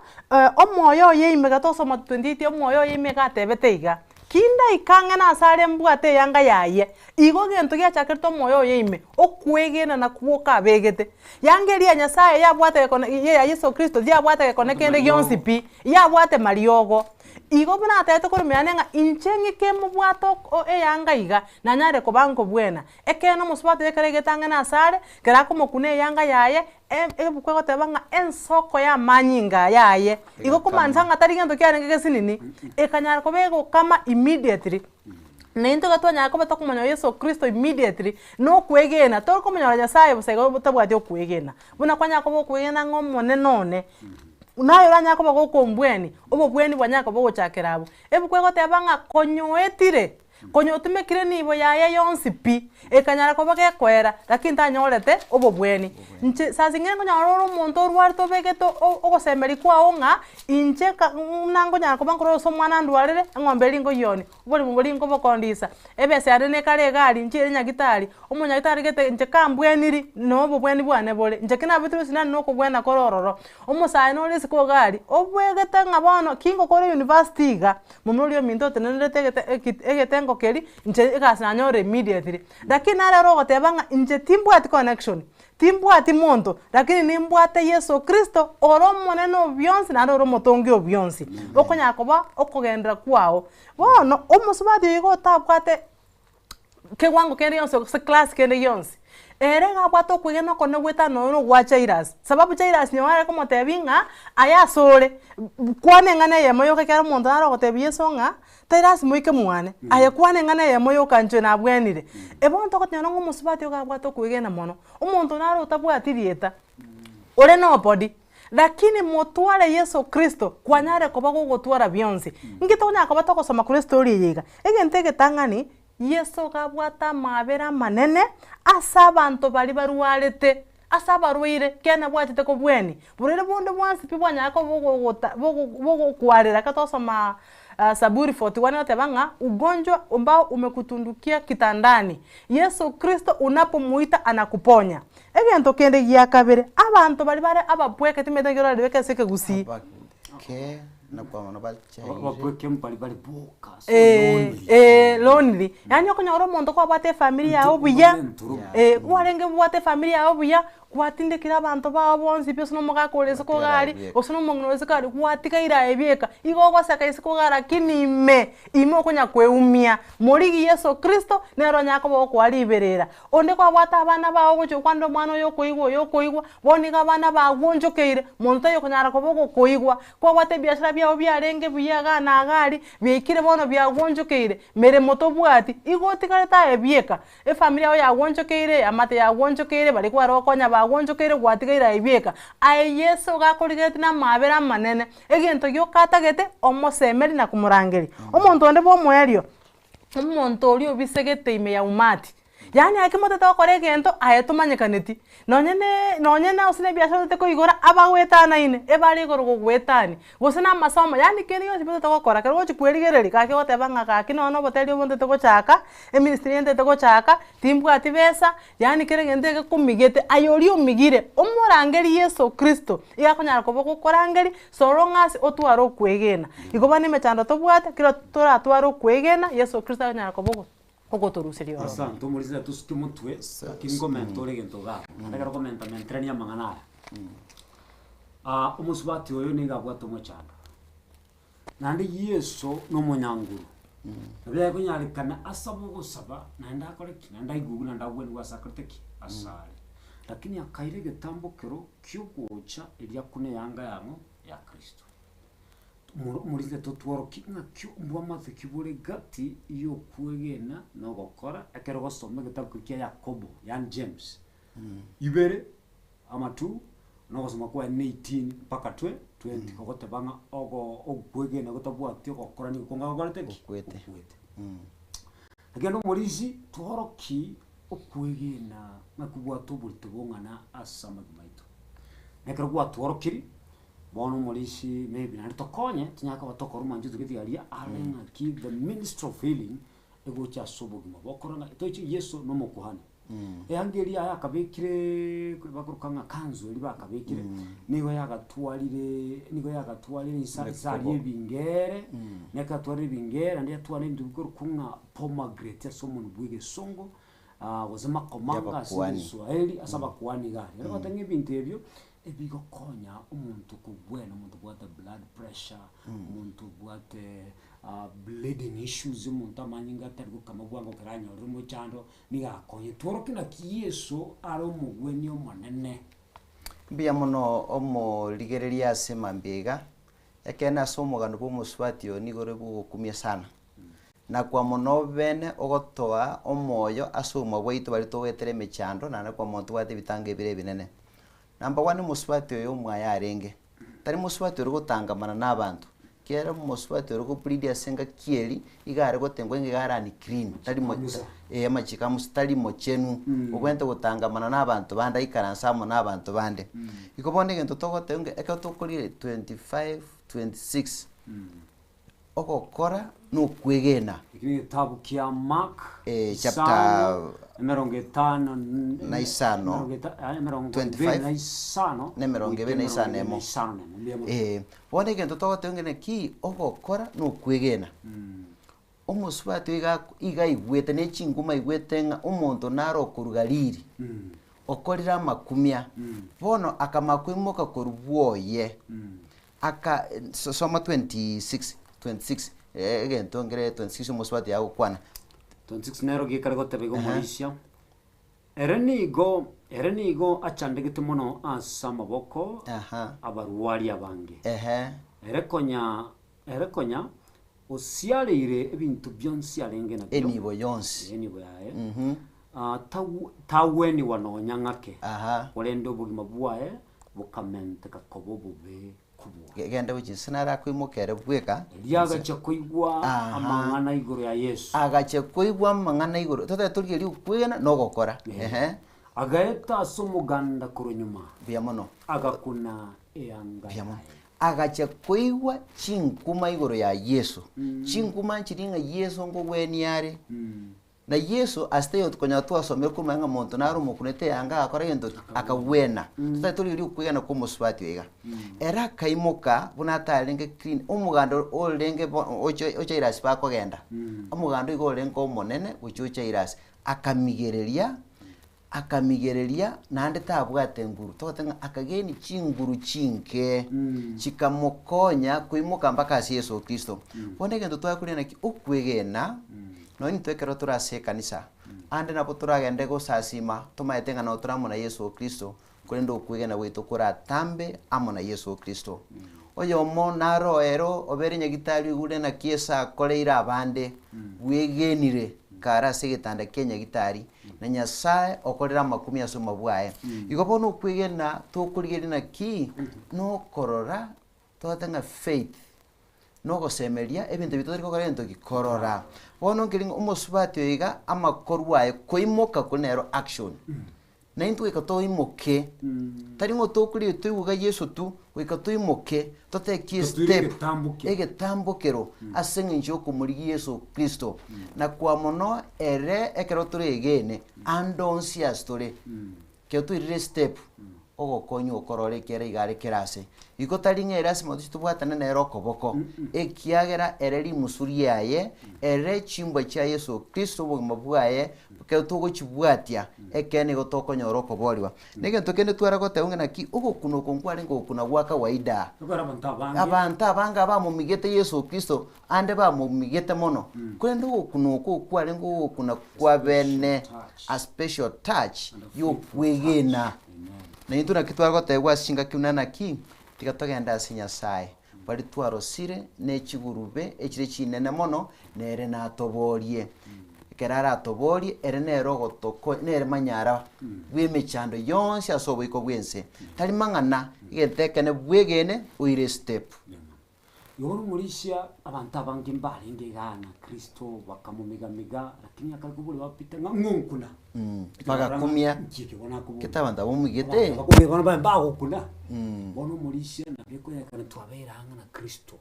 S1: omoyo oye ime ekero togosoma 28 omoyo oye ime iga atebete iga, Kindaike ang'e nase are mbwate eyanga yaye. Igo egento giachakerete omoyo oye ime, okwegena nakwo okabegete. Yanga eria ya Nyasaye yabwate gekone ya Yeso Kristo yabwate gekone kende gionsi pi, yabwate mariogo. Igo buna atebete korwa ime yane ng'a inche ng'ike mobwate oko eyanga iga, nanyare koba nkobwena. Ekeene omosubati oye ekero aigete ang'e nase are, ekero akomokuna eyanga yaye, ebuku egoteba ng'a ensoko y'amanyinga yaye, igo komaanisha ng'a tari gento kiarenge gesinini, ekanyara koba egokama immediately. Na intwe iga twanyara koba tokomonyora Yeso Kristo immediately, na okwegena, tori komonyora Nyasaye bosa igo otabwati okwegena. Buna kwanyara koba okwegena ng'a omonene one, naye oranyare koba gokombweni, obobweni bwanyara koba ogochakera abwo. Ebuku egoteba ng'a konyoetire. Konya otumekire nibo yaye yonsi pi, ekanyara koba gekoera, lakini tanyorete obobweni. Inche saa zingine nkonyora ore omonto orwarete obegete ogosemeria kwao ng'a inche ka buna nkonyara koba nkorora ase omwana ndwarire, eng'ombe eria nkoyionia, oborimo boria nkobokondisa, ebesa yane nekare iga aria, nchiere nyagitari, omonyagitari gete inche kambweniri, na obobweni bwane bore, inche ki nabetirwe esindani na okobwena kore ororo. Omosae nore isiko iga aria, obegete ng'a bono ki ngokora university iga, Momura oria ominto otenenerete egete egetengo. ekerengo keria, inche egasi nanyore immediately. Lakini nare ore ogoteba ng'a inche timbwati connection, timbwati monto, lakini nimbwate Yeso Kristo ore omonene o bionsi naende ore omotongi o bionsi, okonyara koba okogenderera kwago. Bono, omosubati oyo igo otabwate kewango kende gionsi gose class kende gionsi, ere iga abwate okwegena okonene goetana nonye na ogwa Jairus, sababu Jairus nabo are komotebia ng'a aye asore, kwana eng'ana eyemo yoka ekero omonto nare ogotebia Yeso ng'a tari lasima oike mwane, aye kwana eng'ana eyemo yoka inche nabwenire. Ebono togoteba ng'a omosubati oyo iga abwate okwegena mono, omonto nare otabwati rieta, ore nobody, Lakini motware Yeso Kristo, kwanyare koba gogotwara bionsi. Inki tokonyara koba togosoma korwa estori eye iga? Egento egetang'ani, Yeso iga abwate amaabera amanene ase abanto baria barwarete, ase abarwaire, ekiagera nabwo achete kobwenia. Borwaire bonde bwansi pi bwanyara koba bogogota bogo bogokwarera ekero togosoma Saburi 41 egoteba ng'a ugonjwa ambao umekutundukia kitandani, Yeso Kristo unapomuita anakuponya. Egento kende gia kabere, abanto baria bare abapweke timanyete naki oraribeke ase ekegusii.
S3: Abake nakwo abana bachaire.
S2: Abapweke mbari bare boka so
S1: Eh,
S2: lonely.
S1: eh, lonely. Yaani okonyora omonto kwabwate efamiri yago buya, eh, kwarenge obwate efamiri yago buya, gwatindekire abanto bao bonsi pi gose na omogaka ore isiko iga aria, gose na omong'ina ore isiko aria, gwatigaire aye bieka, igo ogoseka isiko iga lakini ime, ime okonya kweumia. Morigi Yeso Kristo, nere onyare koba ogokoa riberera. Onde kwabwate abana bao ogochia gokwanera omwana oyo okoigwa oyo okoigwa, bono iga abana bagwonchokeire, monto taiyo okonyara koba ogokoigwa. Kwabwate ebiasara biago biarenge buya igaa na igaa aria, biaikire bono biagwonchokeire, meremo tobwati, igo otigarete aye bieka. Efamiri yago yagwonchokeire, eamate yagwonchokeire, baria kware gokonya bagwonchokeire gwatigaire aye bieka. Aye Yeso iga akorigeretie na amaabera amanene, egento gioka atagete, omosemeri na komorangeria. Omonto onde bwa omoerio, Omonto oria obisegete ime ya umati, yaani ake motete gokora egento aye tomanyekaneti, nonye ne nonye na ase nebiasara otete koigora abagoetanaine, ebare igoro gogoetania, gose na amasomo yaani kende gionsi otete gokora ekero ogochi kwerigereria gaki ogoteba ng'a gaki nonye na oboteri obo ntete gochaka, eministry eye ntete gochaka, timbwati besa, yaani kera egento egekomigete, aye oria omigire, omorangerie Yeso Kristo, iga akonyara koba ogokorangeria So long as otware okwegena. Igo bono emechando tobwate, kero toratware okwegena, Yeso Kristo akonyara koba ogo ogotoruseria ororo.
S2: Asante omorisia tosuke motwe lakini nkomenta ore egento igaa naende ekero okomenta menterania amang'ana aya. Omosubati oyo nigo abwate omochando, naende Yeso na omonyanguru, nabo yakonyarekana asabe ogosaba naende akore ki? Naende aigugwe naende agwenigwe ase akorete ki? Ase are. Lakini akaira egetambo kero ki'ogocha erio akune eanga yang'o ya Kristo. Omoro omorisia totworokie ng'aki obwamate ki bore gati y'okwegena na ogokora ekero ogosoma egetabu keria kia Yakobo yaani James ibere ama two na ogosoma kwaye ne 18 mpaka twe 20 ogoteba ng'a ogo okwegena gotabwati ogokora nigo konga gokorete ki?
S3: Gokwete.
S2: Gokwete. Ekero omorisia tworokie Okwegena ng'a kobwate oborito bong'ana ase amagima aito. Na ekero gwatworokirie, bono omorisia maybe naende tokonye, tonyare koba tokora omwancho togete aria are ng'aki the ministry of healing egocha ase obogima bokora ng'a toche Yeso na omokuhani. Eanga eria yaye akabekireeee bakoroka ng'a kanzu eria bakabekire, nigo yagatwarire nigo yagatwarire insa insa aria ebingere, na ekero yatwarire ebingere naende yatwara ebinto bikorokwa ng'a pomegranate ase omonwa bw'egesongo, gose makomanga ase
S3: Y'abakuani.
S2: Egeswahili ase abakuani iga aria. Nabo ng'a ebinto ebio ebigokonya omonto kobwena, omonto obwate blood pressure, omonto obwate bleeding issues, omonto amanyinga atari gokama bwango ekero anyorire omochando, nigo akonyete. Tworokie naki Yeso are omogwenia omonene.
S3: Mbuya mono omorigereria ase mambia iga, ekeene ase omogano bwa omosubati oyo nigo ore bwogokumia sana. Na kwa mono bene ogotoa omoyo ase obogima bwaito baria togoetera emechando naende kwa mono tobwate ebitango ebire ebinene. Number one omosubati oyo omwaye arenge, tari mosubati ore gotangamana na abanto, ekiagera omosubati ore gobleed ase engaki eria, iga are gotengwa ng'a iga are unclean, tari mo eh amachiko a Musa, tari mochenu, obwenerete gotangamana na abanto bande aikaranse amo na abanto bande. Igo bono egento togoteba ng'a ekero tokorire 25, 26. Ogokora nokwegena.
S2: Eki negetabu kia Mark
S3: Eh, chapter
S2: isano, emerongo etano
S3: na isano,
S2: emerongo eta- ah, emerongo
S3: 25,
S2: ebere na isano,
S3: na emerongo ebere na isano
S2: goika
S3: emo.
S2: emerongo ebere na isano nemo. Mbuya mono.
S3: Eh, bono egento togoteba ng'a naki ogokora nokwegena. Omosubati oyo iga iga aigwete na echinguma aigwete ng'a omonto nare okorwa Galili, okorire amakumia, bono akamanya koimoka korwa bwoye, aka so soma 26, 26 egento nkere 26 omosubati agokwana.
S2: 26 nero gekare goteba iga omorisia, Ere nigo, ere nigo achandegete mono ase amaboko
S3: Aha.
S2: abarwari abange.
S3: Ehe.
S2: Ere konya, ere konya osiareire ebinto bionsi arenge nabio,
S3: Enibo yonsi.
S2: enibo yaye, ah, tagw- tagweniwa nonya ng'ake,
S3: Aha.
S2: korende obogima bwaye bokamenteka koba obobe kobua.
S3: Ge- Genda gochia inse naro akoimoka ere bweka.
S2: Erio agachia koigwa
S3: Aha.
S2: amang'ana igoro ya Yeso.
S3: Agachia koigwa amang'ana igoro, totebe torigereria okwegena na ogokora. Ehe.
S2: Agaeta ase omoganda korwa nyuma,
S3: Mbuya mono.
S2: agakuna eanga
S3: Mbuya mono.
S2: yaye.
S3: Agachia koigwa chinkuma igoro ya Yeso. Chinkuma nchiria ng'a Yeso nkogwenia are. Na Yeso ase taiyo konyora twasomire komanya ng'a monto nare omokunete eanga agakora gento ki? Akagwena. Totari torigereria okwegena kwa omosubati oyo iga. Ere akaimoka buna atarenge clean, omoganda orenge bo ocha ocha Jairus bakogenda, omoganda oiga orenge omonene gochia o Jairus, akamigereria Akamigereria, naende tabwate nguru. Togoteba ng'a akageni chinguru chinke chikamokonya koimoka mpaka ase Yeso Kristo. Bono egento twakoria naki okwegena, nonye intwe ekero tore ase ekanisa, ande nabo toragende gosasima tomaete ng'a nabo tore amo na Yeso Kristo, korende okwegena gwaito koratambe amo na Yeso Kristo. Oyomo naro ero obere nyagitari oigure naki Yeso akoreire abande, bwegenire kare ase egetanda kia nyagitari, na Nyasae okorire amakumia ase omobua aye. Igo bono okwegena tokorigereria naki? Nokorora togoteba ng'a faith, nogosemeria ebinto ebi totari gokora gento ki? Korora. Bono nkeri ng'a omosubati oyo iga amakorwa aye koimoka koria nero action. Na intwe goika toimoke, tari ng'a tokoria toigwe iga Yeso tu, goika toimoke totake
S2: Totuire
S3: estep
S2: egetambokero.
S3: egetambokero ase eng'encho yokomorigia Yeso Kristo. Na kwa mono ere ekero toregene ande onsi ase tore, ekero toirire estep, ogokonywa okorora ekiagera iga are kera ase. Igo tari ng'a ere ase motochi tobwatane nere okoboko, ekiagera ere rimusu riaye, ere chimbwa chia Yeso Kristo obogima bwaye Ekero togochibwatia, ekeene nigo tokonyora okoboorigwa. Na egento kende tware goteba ng'a naki ogokuna oko nkwarenge ogokuna gwa kawaida.
S2: Ekero abanto abange.
S3: Abanto abange abamomigete Yeso Kristo, ande bamomigete mono, korende ogokuna oko okwarenge ogokuna kwa bene, a special touch y'okwegena. Na intwe naki tware gotebigwa ase chingaki buna naki, tiga togende ase Nyasaye, baria twarosire ne chigurube echire chinene mono, nere natoboorie. Ekero aratoborie, ere nere ogotokonya, nere manyara bw'emechando yonsi ase oboiko bw'ense. Tari mang'ana, egento ekene bwegene oire estep.
S2: Igo omorisia abanto abange mbarenge igaa na Kristo bakamomigamiga, lakini akare koboria ba Peter ng'a ng'o nkuna?
S3: Bagakumia,
S2: Nki eke bono akoboria?
S3: Gete abanto abamomigete.
S2: Abanto bakumia bono baye mbagokuna. Bono omorisia nabo ekoyekana twabera ang'e na Kristo.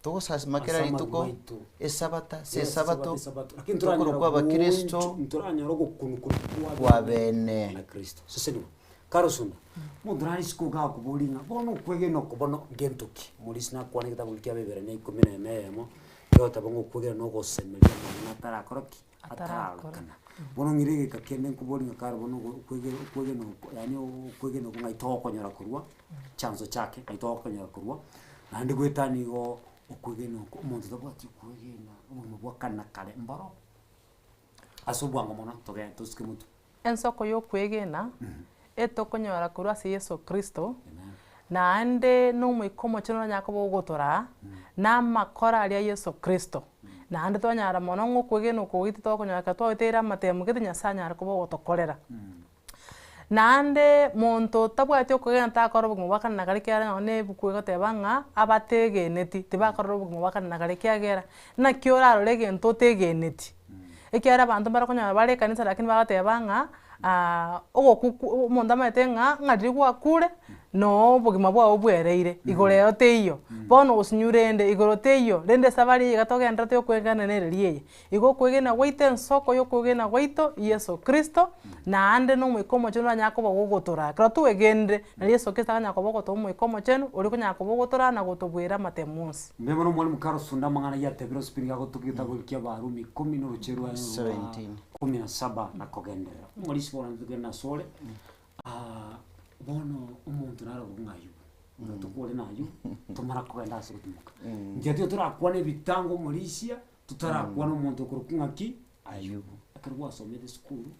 S3: Togosasima kera
S2: Ase
S3: rituko,
S2: amagima aito.
S3: esabata ase
S2: Yes,
S3: esabato,
S2: esabato. Lakini
S3: tokorokwa
S2: ntoranyora
S3: abakristo
S2: gooncho- ntoranyora ogokunukuna
S3: kwa
S2: kwa
S3: bene.
S2: na Kristo. Seseniwa. Karosunda, omonto nare isiko iga akoboria ng'a bono okwegena oko bono ngento ki? Omorisia nakwane egetabu keria kia Abaeberania ikomi na emo eyemo, egoteba ng'a okwegena na ogosemeria amang'ana atarakora ki? Atararokana. Bono ng'ire egeka kende nkoborie ng'a kare bono ogo okwegena okwegena oko yaani okwegena oko ng'ai togokonyora korwa, chanzo chake ng'ai togokonyora korwa, naende goetania igo okwegena oko omonto tabwati okwegena obogima bwa kare na kare mboro, ase obwango mono togende tosike motwe.
S1: Ensoko y'okwegena etokonyora korwa ase Yeso Kristo, naende na Omoika Omochenu oranyare koba ogotoraa, na amakora aria a Yeso Kristo. Naende twanyara mono ng'a okwegena oko gwaito tokonyora ekero twagoteire amatemo gete Nyasaye anyare koba ogotokorera. Naende monto otabwati okwegena takora obogima bwa kare na kare ekiagera nonye na ebuku egoteba ng'a abategeneti tibakorora obogima bwa kare na kare ekiagera naki orarore egento otegeneti. Ekiagera abanto mbare okonyora bare ekanisa lakini bagoteba ng'a ogoku omonto amanyete ng'a ng'a riria gwakure. Noo obogima bwao bwereire, igoro ero teiyo. Bono osinyu rende, igoro teiyo, rende esabari eye iga togenderete yokoegena nereri eye. Igo okoegena gwaito ensoko yokoegena gwaito Yeso Kristo, naende na Omoika Omochenu oranyare koba ogotoraa. Ekero twegenire, nari Yeso Kristo akanyara koba ogotoa Omoika Omochenu, oria okonyara koba ogotoraa na gotobuera amatemo onsi.
S2: Mbuya mono Mwalimu Carlos Sunda amang'ana ayio atebire ase ebibiria agotoka egetabu ekia Abarumi ikomi na oroche rwaye rwa
S3: 17.
S2: kumi na saba na kogenderera. Omorisia bono togende asore. Bono omonto nare okorokwa ng'a Ayubu, ekero tokore na Ayubu, tomara kogenda ase gotimoka. Inche tiga torakwane ebitango omorisia, totarakwana omonto okorokwa ng'a ki? Ayubu. Ekero gwasomete esukuru,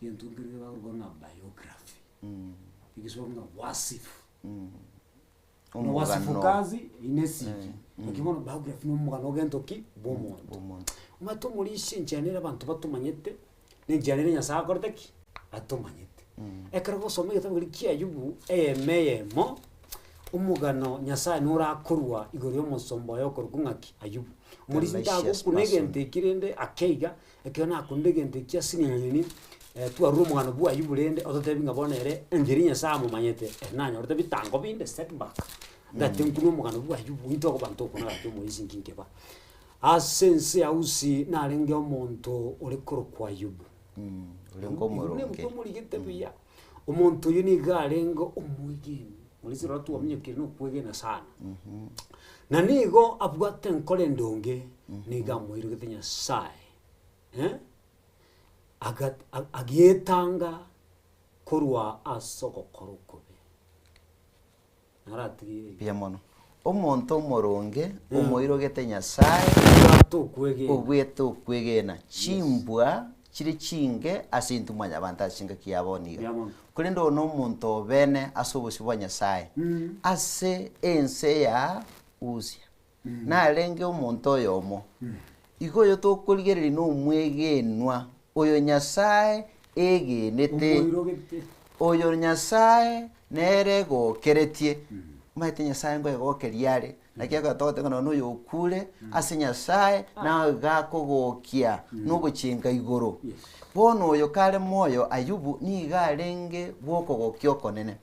S2: egento nkere bakorokwa ng'a biography, egesongo ng'a wasifu. Buna wasifu
S3: Omogano.
S2: kazi ine esiki, naki bono biography na omogano ogento ki? Bwa omonto.
S3: Bwa omonto.
S2: Omanyete omorisia enchera nere abanto batomanyete, na enchera nere Nyasaye akorete ki? Atomanyete. Ekero ogosoma egetabu keria kia Ayubu, eyemo eyemo, omogano Nyasaye norakorwa igoro ya omosomba oye okorokwa ng'aki? Ayubu. Omorisia
S3: The righteous
S2: ntagokuna
S3: person.
S2: egento eki rende ake iga, Ekero nakunire egento ekia sinini, twarure omogano bwa Ayubu rende ototebi ng'a bono ere enchera Nyasaye amomanyete, ere nanyorete bitango binde setback. Ndate nkune omogano bwa Ayubu intwe abanto okwo nagaki omoisi nki nkeba. Ase ense ya Usi narenge omonto ore korokwa Ayubu.
S3: Orenge omoronge.
S2: Omorigete buya. Omonto oyio nigo arenge omwegeni, morisia rora twaminyokire na okwegena sana. Na nigo abwate enkoro endonge, nigo amoirogete Nyasaye, eh, aga agietanga korwa ase ogokora okobe. Naratigeire iga.
S3: Mbuya mono. Omonto omoronge, omoirogete Nyasae,
S2: Obwate okwegena.
S3: obwete okwegena, chimbwa chire chinge ase intwe mwanyabanto ase chingaki ya bono iga.
S2: Mbuya mono.
S3: Korende oyo nomonto obene ase obosio bwa Nyasae, ase ense ya Usia. Narenge omonto oyomo. Igo oyo tokorigereria nomwegenwa, oyo Nyasae egenete,
S2: Omoirogete.
S3: oyo Nyasae nere egokeretie. Omanyete Nyasae ngoegokeria are, naki ekero togoteba ng'a nonye oyo okure ase Nyasae naye akogokia nogochenga igoro.
S2: Yes.
S3: Bono oyo kare moyo Ayubu nigo arenge bw'okogokia okonene.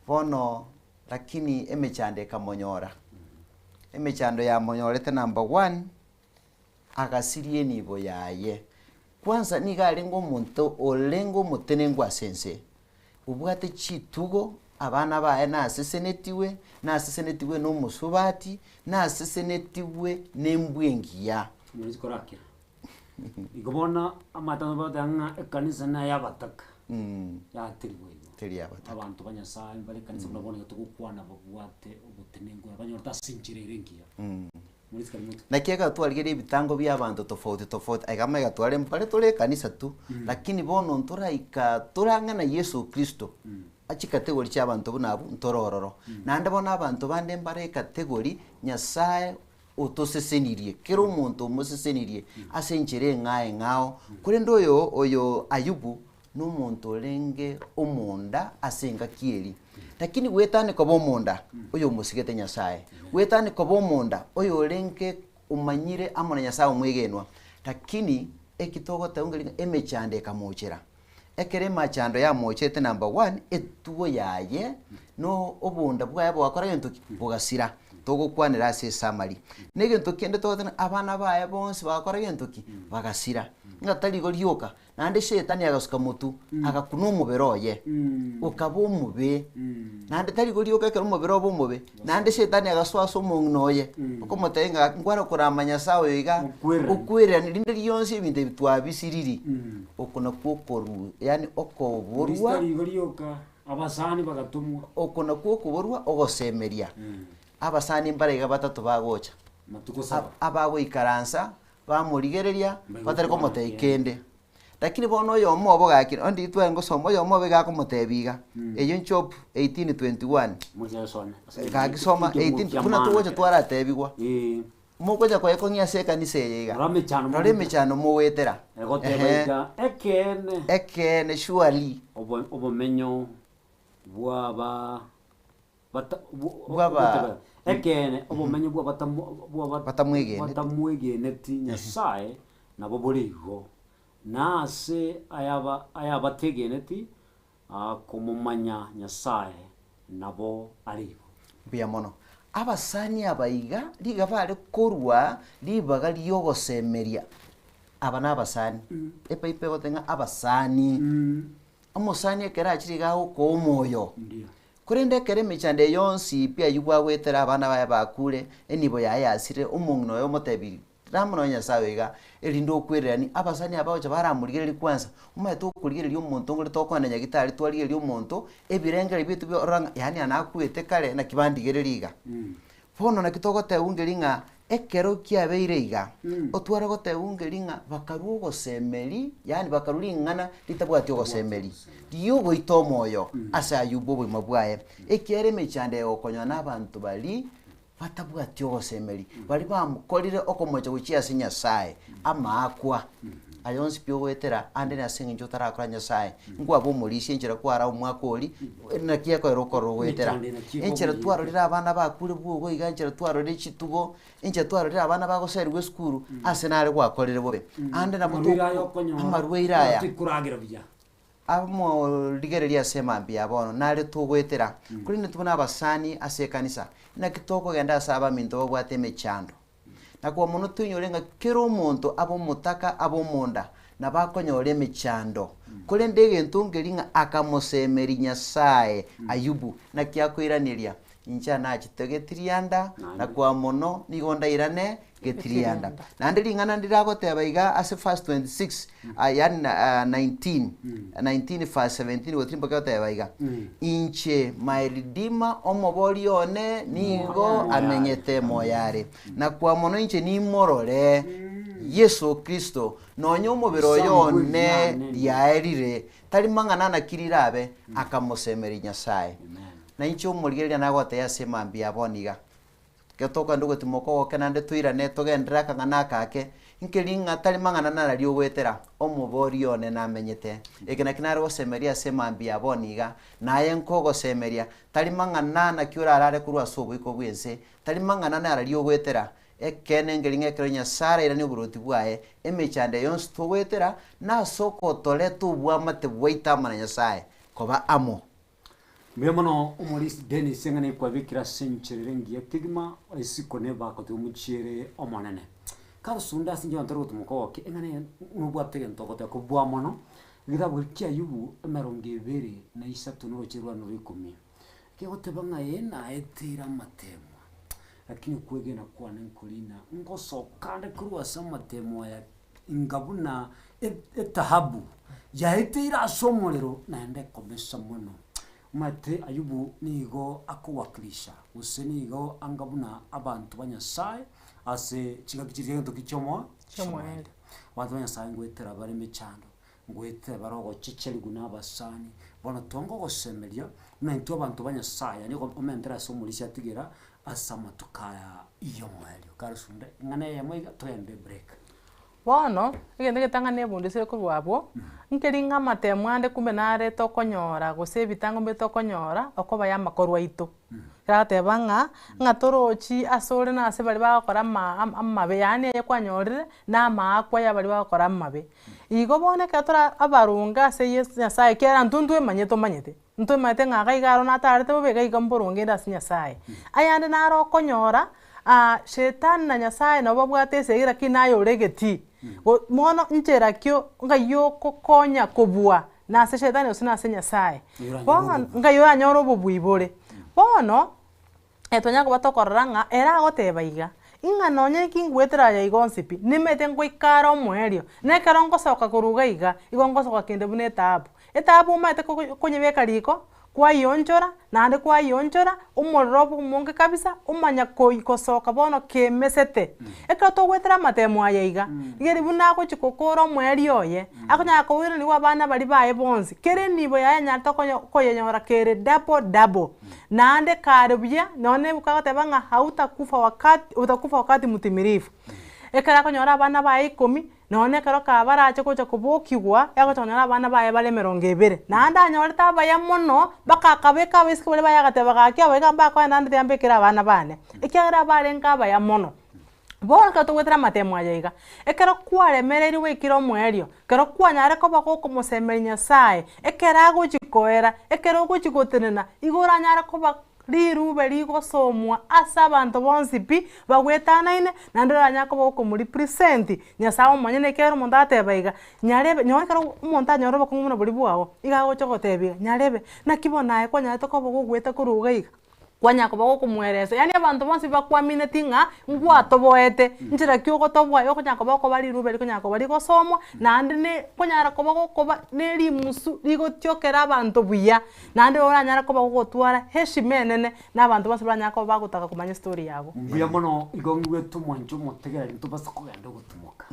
S3: Bono Lakini emechando ekamonyora. Emechando yamonyorete number one, agasiria enibo yaye. Kwanza nigo arenge omonto orenge omotenengu ase ense, obwate chitugo, abana baye nasesenetigwe, nasesenetigwe na omosubati, nasesenetigwe na embwa engiya.
S2: Omorisia korakera. Igo bono amato bagoteba ng'a ekanisa naye abataka, yaterigwe igo.
S3: Teri abataka.
S2: Abanto ba Nyasaye mbare ekanisa buna bono iga togokwana babwate obotenenku banyorete ase enchera ere engiya. Morisia kari motwe.
S3: Naki ekero twarigereria ebitango bia abanto tofauti tofauti, aiga amaiga tware mbare tore ekanisa tu, lakini bono ntoraika torang'ana Yeso Kristo, chikategori chia abanto buna abwo ntore ororo. Naende bono abanto bande mbare ekategori Nyasaye otosesenirie, kera omonto omosesenirie ase enchera eng'ao eng'ao, korende oyo oyo Ayubu nomonto orenge omonda ase engaki eria. Lakini goetania koba omonda, oyo omosigete Nyasaye, goetania koba omonda, oyo orenge omanyire amo na Nyasaye omwegenwa, lakini eki togoteba ng'a emechando ekamochera. Ekero emachando yamochete number one, etugo yaye na obonda bwaye bogakora gento ki? Bogasira. Togokwanera ase esummary. Na egento kende togoteba ng'a abana baye bonsi bagakora gento ki? Bagasira. Ng'a tari igo rioka, naende shetani agasuka motwe, agakuna omobere oye, okaba omobe. Naende tari igo rioka ekero omobere obe omobe, naende shetani agasoa ase omong'ina oye, okomotebia ng'a nkware korama Nyasaye oyo iga,
S2: Okwererania.
S3: okwererania rinde rionsi ebinto ebi twabisiriri. Oko nakwo okoru yaani okoborwa.
S2: Ristari igo rioka, abasani bagatomwa.
S3: Oko nakwo okoborwa ogosemeria. Abasani mbare iga batato bagocha,
S2: Matuko saba.
S3: abagoikaransa bamorigereria
S2: Mbaigokwana
S3: batari komotebia
S2: kende.
S3: kende. Lakini bono oyomo obo gaki onde tware ngosoma oyomo obo iga akomotebia iga, eyio Job 18:21.
S2: Mochesone.
S3: Gaki soma 18 buna togocha twaratebigwa. Mogocha koyekong'ia ase ekanisa eye iga,
S2: Rora emechando
S3: rora emechando mogoetera.
S2: Egoteba
S3: Ehe.
S2: iga, Ekeene,
S3: Ekeene surely.
S2: obo- obomenyo bw'aba bata- bu-
S3: Bw'aba-
S2: ogoteba, Ekeene, obomenyo bw'abatamo- bw'aba-
S3: Batamwegeneti.
S2: batamwegeneti Nyasae nabo bore igo, na ase ayaba ayabategeneti komomanya Nyasae. Nabo are igo.
S3: Mbuya mono. Abasani aba iga riga bare korwa ribaga riogosemeria. Aba na abasani. Epaipo egoteba ng'a abasani. Omosani ekero achire iga agokoa omoyo.
S2: Ndio.
S3: Korende ekero emechando eye yonsi pi ayio bwagoetera abana baye bakure, enibo yaye yasirire, omong'ina oye omotebirie, Rama nonya Nyasaye oyo iga, erinde okwereranie, abasani aba bagocha baramorigereria kwanza, omanyete okorigereria omonto nkore tokogenda nyagitari twarigereria omonto, ebirengererio biaito bia orora ng'a yaani aya nakwete kare naki bandigereria iga. Bono naki togotebwa ngeri ng'a ekero kiabeire iga, otware gotebwa ngeri ng'a bakarua ogosemeri, yaani bakarua ring'ana ritabwati ogosemeri, riogoita omoyo ase Ayubu obogima bwaye, ekiagera emechando egokonywa na abanto baria batabwati ogosemeri, baria bamokorire okomocha gochia ase Nyasaye, amaakwa aya onsi pi ogoetera ande nase eng'encho otarakora Nyasaye, nkwaba omorisia enchera kwara omwaka oria, naki ekoera okorora ogoetera.
S2: Emechando naki
S3: Enchera
S2: ekobuya.
S3: twarorire abana bakure bwogo iga, enchera twarorire chitugo, enchera twarorire abana bagoserigwa esukuru, ase nare gwakorire bobe. Ande nabo
S2: Amarwaire aya
S3: toko
S2: okonyora,
S3: amarwaire aya.
S2: tikoragera buya.
S3: Amorigererie ase mambia ya bono, nare togoetera, korende intwe buna abasani ase ekanisa, naki tokogenda ase abaminto babwate emechando. Na kwa mono toinyore ng'a kera omonto abe omotaka abe omonda, nabo akonyora emechando. Korende egento nkeri ng'a akamosemeria Nyasae Ayubu, naki akoiraneria, Inche nachete getirianda, na kwa mono nigo ndairane getirianda. Naende ring'ana ndire agoteba iga ase verse 26, ah, yaani na- ah, 19, 19 verse 17 gotiri mpaka egoteba iga, Inche my redeemer omobori one nigo amenyete moyo are, na kwa mono inche nimorore Yeso Kristo, nonya omobere oyo one riaerire, tari mang'ana naki rirabe, akamosemeria Nyasae. Na inche omorigereria nagotebia ase mambia ya bono iga, Ekero tokogenda ogotimoka ogoke naende toirane togenderere akang'ana aka ake, nkeri ng'a tari mang'ana nararia ogoetera, omobori one namenyete. Eke nakio nare gosemeria ase mambia ya bono iga, naye nkogosemeria, tari mang'ana naki orarare korwa ase oboiko bw'ense, tari mang'ana nararia ogoetera, ekeene nkeri ng'a ekero Nyasae arairanie oborwoti bwaye, emechando eye yonsi togoetera, nase ogotoreta obwamate bwaito amo na Nyasae koba amo.
S2: Mbuya mono omorisia Dennis eng'ana ekwabekire ase enchera ere engiya kegima isiko nebakotiga omochiere omonene. Karosunda ase inche abanto bare gotumoka ogokia eng'ana eye nobwate egento ogoteba kobua mono, egetabu keria kia Ayubu emerongo ebere na isato na oroche rwane rwa ikomi, kegoteba ng'a ee naeteire amatemwa, lakini okwegena kwane nkorina ngosoka nde korwa ase amatemo aya inga buna etahabu yaeteire ase omorero naende ekomesa mono. Omanyete Ayubu nigo akowakilisha gose nigo anga buna abanto ba Nyasaye ase chingaki chiria egento ki chiomo
S1: Chiomoerio.
S2: Abanto ba Nyasaye ngoetera bare emechando, ngoetera bare ogochecherigwa na abasani, bono twanga ogosemeria buna intwe abanto ba Nyasaye yaani omentere ase omorisia atigera ase amatuko aya y'omoerio. Karosunda eng'ana eyemo iga togende ebreak.
S1: Bono, egento egetang'ani nebundusire korwa abwo, nkeri ng'a amatemo ande kumbe nare tokonyora gose ebitango mbire tokonyora, okoba ya amakorwa aito. Ekero agoteba ng'a, ng'a torochi asore na ase baria bagokora ama amabe yaani eye kwanyorire, na amaakwa ya baria bagokora amabe. Igo bono ekero tore abaronge ase Yeso Nyasaye ekiagera intwe ntwemanyete omanyete, ntwemanyete ng'a iga iga aro natarete bobe iga iga mboronge inde ase Nyasaye. Ayande naro okonyora. Shetani na Nyasaye nabo babwate esegi lakini naye ore egetii. Go bono nchera ki ngai okokonya kobua nase shetani gose nase Nyasaye? Bono ngai oranyore obobui bore. Bono, twanyara koba tokorora ng'a ere agoteba iga, ng'a nonye nki ngwetera aya iga onsi pi, nimanyete ngoika are omoerio, na ekero ngosoka korwa iga iga, igo ngosoka kende buna etaabu. Etaabu omanyete konyebeka riko, Kwaionchora, naende kwaionchora, omorero obe omonge kabisa, omanya koi kosoka bono kemesete. Ekero togoetera amatemo aya iga, rigereria buna agochia gokora omoerio oye, akonyara koiranerigwa abana baria baye bonsi, kera enibo yaye anyarete okonyo koyenyora kere double double. Naende kare buya, nonye na ebuku agoteba ng'a hautakufa wakati utakufa wakati mtimilifu. Ekero akonyora abana baye ikomi, Nonya ekero kabarache gocha kobokigwa, agocha konyora abana baye bare emerongo ebere. Naende anyorete abaya mono, mpaka akabeka abaiseke baria baye agateba gaki aba iga mbakoenda naende tiga mbekere abana bane, ekiagera abarenge abaya mono. Bono ekero togoetera amatemo aya iga, ekero kwaremereirwe gwaikire omoerio, ekero kwanyare koba gokomosemeria Nyasaye, ekero agochi koera, ekero ogochi gotenena, igo oranyare koba rirube rigosomwa ase abanto bonsi pi, bagwetanaine, naende oranyare koba gokomorepresent Nyasaye omonyene ekiagera omonto agateba iga, nyarebe nonye ekero omonto anyore obokong'u buna boria bwago, iga agocha gotebia iga, nyarebe, naki bono aye kwanyarete koba gogoeta korwa iga iga. Kwanyara koba gokomoeresa, yaani abanto bonsi bakuamineti ng'a ngwatoboete, nchera ki ogotoboa okonyara koba okoba rirube rikonyara koba rigosomwa, naende ne konyara koba gokoba ne rimusu rigotiokera abanto buya, naende oranyare koba gogotwara heshima enene na abanto bonsi baranyare koba bagotaka komanya estory yago.
S2: Mbuya mono igo ng'igwete omwancho omotegereri ntobasa kogenda ogotumoka.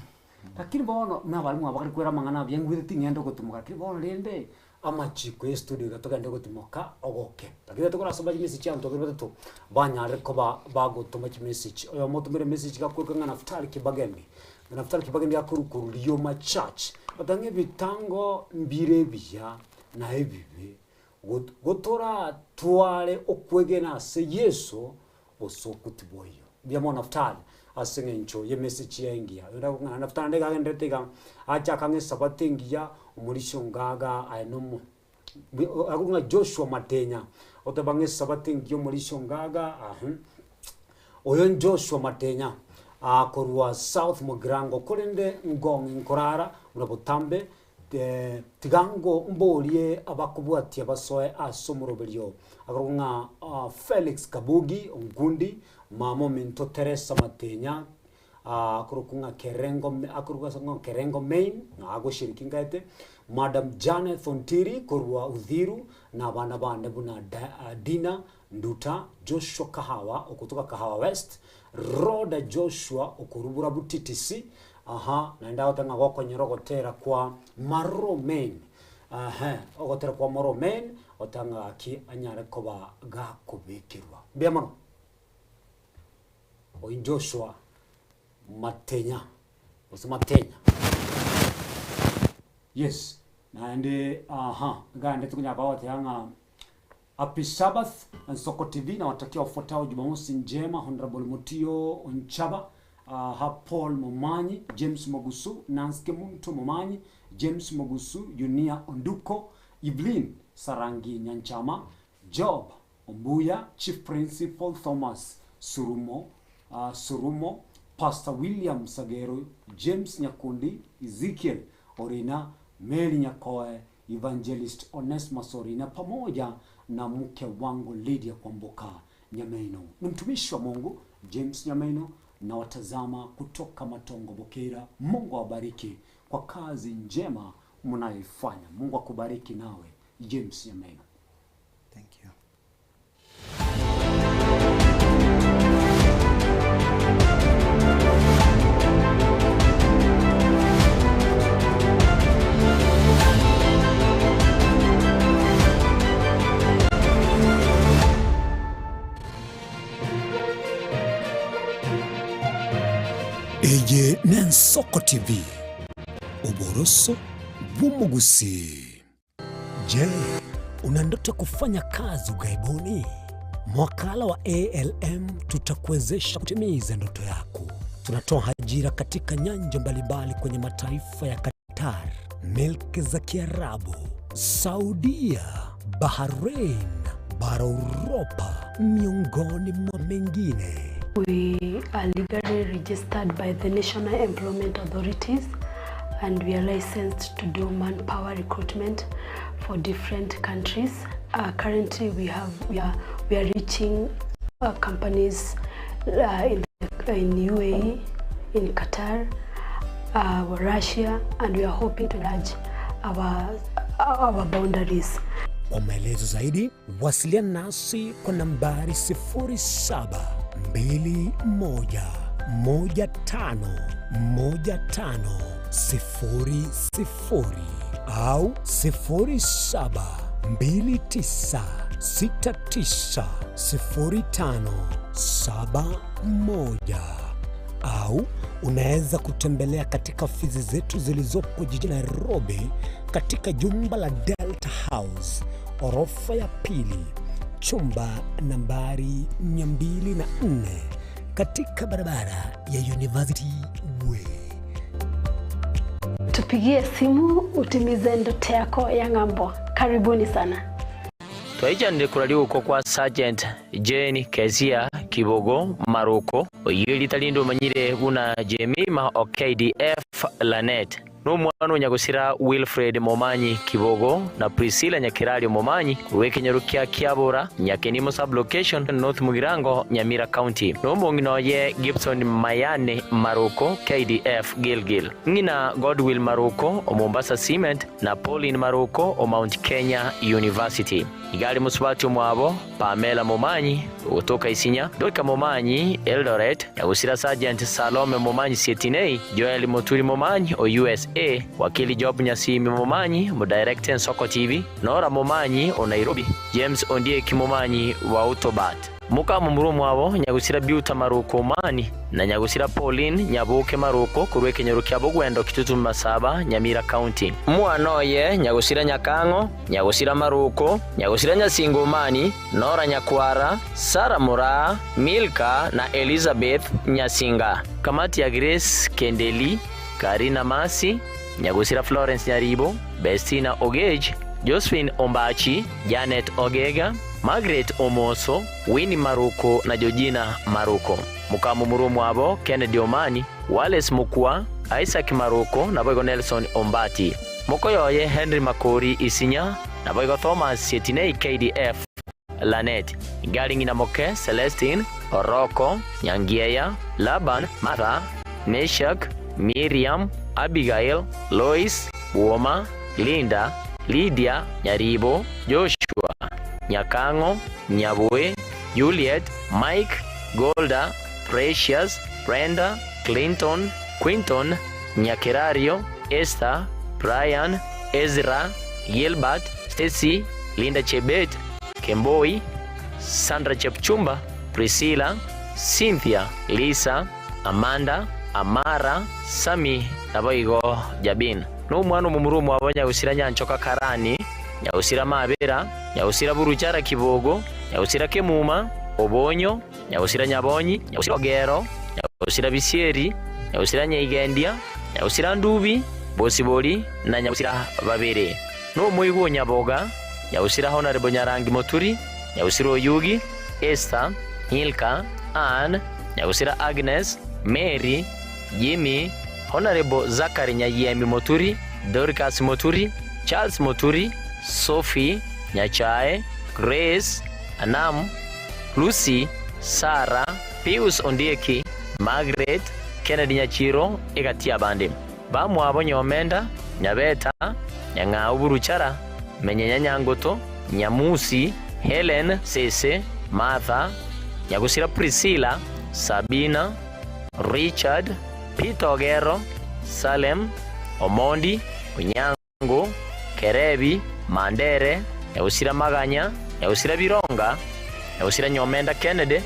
S2: Lakini bono buna abarimu aba bakare kwera amang'ana abuya ng'igwete ting'enda ogotumoka lakini bono rende. Amachiko y'estudio iga togende gotimoka ogoke. Lakini tokorasoma chimessage abanto babere batato banyarire koba bagotoma chimessage. Oyomo otomire emessage iga akorokwa ng'a Naftali Kibageni. Naftali Kibageni akorwa korwa Rioma Church. Agoteba ng'a ebitango mbire ebiya na ebibe, got gotoratware okwegena ase Yeso Bosoku tiboiyo. Mbuya mono Naftali ase eng'encho y'emessage yaye engiya. Oyonde agokong'ana Naftali naende iga agendererete iga, achaka ng'a esabato engiya, omorisio ngaga aye nomo agwo ng'a Joshua Matenya, oteba ng'a esabato engiya omorisio ngaga aha. Oyo Joshua Matenya, korwa South Mugirango, korende ngong'e nkorara buna botambe Tiga ngo mborie abakobwatia basoe ase omoroberio akorokwa ng'a Felix Kabugi Onkundi, mama ominto Teresa Matenya, akorokwa ng'a Kerengo akorokwa ase ng'a Kerengo Main, ng'a agoshiriki nkaete, Madam Janeth Ontiri korwa Uthiru, na abana bane buna Dina Nduta, Joshua Kahawa okotoka Kahawa West, Rhoda Joshua okorubura Butitisi, aha, naende agoteba ng'a gokonyora ogotera kwa Marro Men, ehe, ogotera kwa Marro Men, goteba ng'a gaki anyare koba gakobekerwa. Mbuya mono. Oyio Joshua Matenya, gose Matenya. Yes, naende aha, iga tokonyara koba goteba ng'a. Happy Sabbath Nsoko TV nawatakia wafuatao Jumamosi njema Honorable Mutio Onchaba aha Paul Momanyi James Mogusu Nancy Kemunto Momanyi James Mogusu Yunia Onduko Evelyn Sarangi Nyanchama Job Ombuya Chief Principal Thomas Surumo Surumo Pastor William Sagero James Nyakundi Ezekiel Orina Mary Nyakoe Evangelist Onesmus Orina pamoja na mke wangu Lydia Kwamboka Nyameno. Ni mtumishi wa Mungu James Nyameno na watazama kutoka Matongo Bukira. Mungu awabariki kwa kazi njema mnayoifanya. Mungu akubariki nawe James Nyameno.
S3: Thank you.
S2: Eye n'Ensoko TV, oboroso bw'omogusii. Je, una ndoto ya kufanya kazi ughaibuni? Mwakala wa ALM tutakuwezesha kutimiza ndoto yako. Tunatoa ajira katika nyanja mbalimbali kwenye mataifa ya Qatar, milki za Kiarabu, Saudia, Bahrain, bara Uropa, miongoni mwa mengine.
S4: We are legally registered by the National Employment Authorities and we are licensed to do manpower recruitment for different countries. Uh, currently we have we are we are reaching uh, companies uh, in the, in UAE, in Qatar, uh, Russia and we are hoping to enlarge our our boundaries.
S2: Kwa maelezo zaidi wasiliana nasi kwa nambari 0721151500 au 0729690571 au unaweza kutembelea katika ofisi zetu zilizopo jijini Nairobi katika jumba la Delta House orofa ya pili chumba nambari 204.
S5: katika barabara ya University Way.
S4: Tupigie simu utimize ndoto yako ya ng'ambo. Karibuni sana.
S6: Twaichanire koraria ogokwa kwa Sergeant Jane Kezia Kibogo Maroko, oyio erita rinde omanyire buna Jemima o KDF Lanet. Nomwana o nyagosira Wilfred Momanyi Kibogo na Priscilla Nyakerario Momanyi korwa ekenyoro kia Kiabora, Nyakenimo Sub-location, North Mugirango, Nyamira County. Nomong'ina oye Gibson Mayane Maroko, KDF Gilgil. Ng'ina Godwill Maroko o Mombasa Cement na Pauline Maroko o Mount Kenya University. Iga are mosubati omwabo Pamela Momanyi ogotoka Isinya, Dorika Momanyi Eldoret, Nyagusira Sergeant Salome Momanyi Sietinei, Joel Moturi Momanyi o usa, Wakili Job Nyasimi Momanyi omodirector Ensoko TV, Norah Momanyi o Nairobi, James Ondieki Momanyi wa Autobat. Mokamomura omwabo Nyagusira Beauta Maroko Omani na Nyagusira Pauline Nyaboke Maroko korwa ekenyoro kia Bogwendo Kitutu Masaba, Nyamira County. Omwana oye Nyagusira Nyakang'o, Nyagusira Maroko, Nyagusira Nyasinga Omani, Nora Nyakwara, Sarah Moraa, Milka na Elizabeth Nyasinga. Kamati ya Grace Kendeli, Karina Masi, Nyagusira Florence Nyaribo, Bestina Ogage, Josephine Ombachi, Janet Ogega, Margaret Omoso, Winnie Maruko na Georgina Maruko. Mokamomura omwabo Kennedy Omani, Wallace Mokua, Isaac Maruko naboigo Nelson Ombati. Mokoyoye Henry Makori Isinya naboigo Thomas Sietinei KDF Lanet. Igari ng'ina moke Celestine, Oroko, Nyangieya, Laban, Martha, Meshack, Miriam, Abigail, Lois, Bwoma, Linda, Lydia, Nyaribo, Joshua, Nyakang'o, Nyaboe, Juliet, Mike, Golda, Precious, Brenda, Clinton, Quinton, Nyakerario, Esther, Brian, Ezra, Gilbert, Stacy, Linda Chebet, Kemboi, Sandra Chepchumba, Priscilla, Cynthia, Lisa, Amanda, Amara, Sammy naboigo Jabin. Nomwana omomura omwabo Nyagusira Nyanchoka Karani, Nyagusira Mabera, Nyagusira Buruchara Kibogo, Nyagusira Kemuma, Obonyo, Nyagusira Nyabonyi, Nyagusira Ogero, Nyagusira Bisieri, Nyagusira Nyaigendia, Nyagusira Ndubi, Bosibori na Nyagusira Babere. Nomoigwa o Nyaboga, Nyagusira Honorable Nyarangi Moturi, Nyagusira Oyugi, Esther, Milka, Ann, Nyagusira Agnes, Mary, Jimmy, Honorable Zachary Nyayiemi Moturi, Dorcas Moturi, Charles Moturi, Sophie, Nyachae, Grace, Anam, Lucy, Sarah, Pius Ondieki, Margaret, Kennedy Nyachiro, egati y'abande. Bamwabo Nyomenda, Nyabeta, Nyang'au Buruchara, Menyenya Nyangoto, Nyamusi, Helen Sese, Martha, Nyagusira Priscilla, Sabina, Richard, Peter Ogero, Salem, Omondi, Onyango, Kerebi, Mandere, Nyagusira Maganya, Nyagusira Bironga, Nyagusira Nyomenda Kennedy,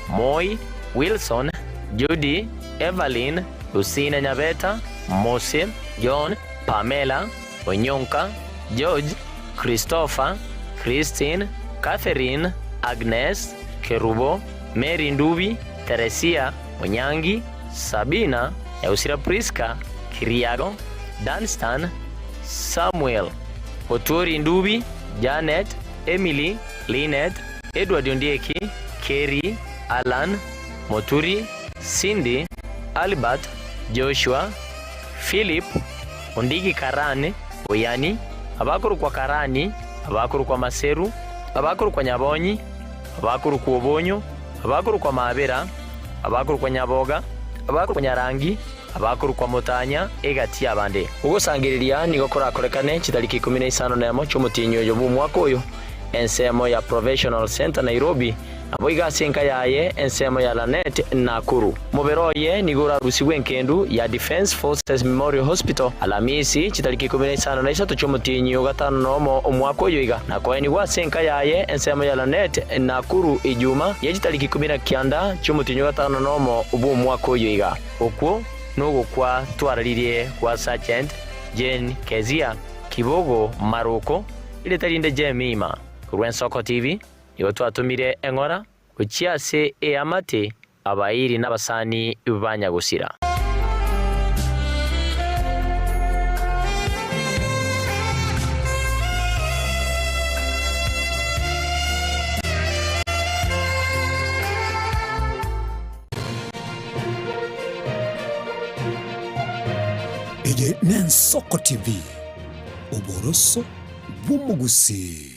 S6: Moi, Wilson, Judy, Evelyn, Lucina Nyabeta, Mose, John, Pamela, Onyonka, George, Christopher, Christine, Catherine, Agnes, Kerubo, Mary Ndubi, Teresia, Onyangi, Sabina, Nyagusira Priska, Kiriago, Danstan, Samuel, Oturi Ndubi, Janet, Emily, Linet, Edward Ondieki, Kerry, Alan, Moturi, Cindy, Albert, Joshua, Philip, Ondigi Karani, Oyani, abakorokwa Karani, abakorokwa Maseru, abakorokwa Nyabonyi, abakorokwa Obonyo, abakorokwa Mabera, abakorokwa Nyaboga, abakorokwa Nyarangi, abakorokwa Motanya, egati y'abande. Ogosangereria nigo korakorekane chitariki ikomi na isano nemo chi'omotienyi oyo bw'omwaka oyo, ensemo ya Provisional Centre Nairobi, Naboigo ase enka yaye ensemo ya Lanet, Nakuru. Omobere oye nigo orarusigwe enkendu ya Defence Forces Memorial Hospital Alamisi chitariki 13 chi'omotienyi o gatano nomo omwaka oyo iga, na koenigwa ase enka yaye ensemo ya Lanet, Nakuru Ijuma ye chitariki 19 chi'omotienyi o gatano nomo bw'omwaka oyo iga. Okwo nogokwa twararirie gwa Sergeant Jane Kezia Kibogo Maroko, erieta rinde Jemima, korwa Ensoko TV. Nigo twatomire eng'ora gochia ase eamate Abairi nabasani ba nyagosira.
S5: Eye n'Ensoko TV, oboroso bw'omogusii.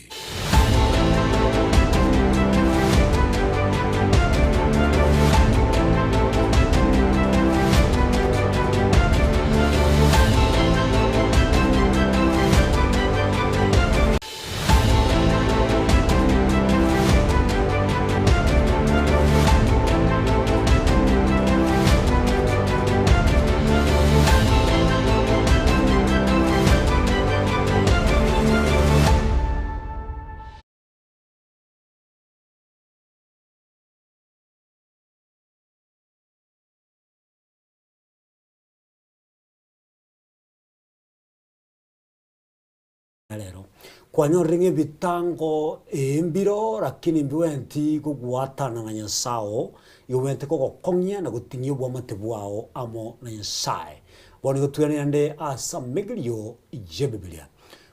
S2: Rero kwanyorire ng'a ebitango ee mbiro lakini mbigwenti kogwatana na Nyasae oo, igo bwente kogokong'ia na goting'ia obwamate bwao amo na Nyasae. Bono igo twenene naende ase amegerio y'Ebibilia.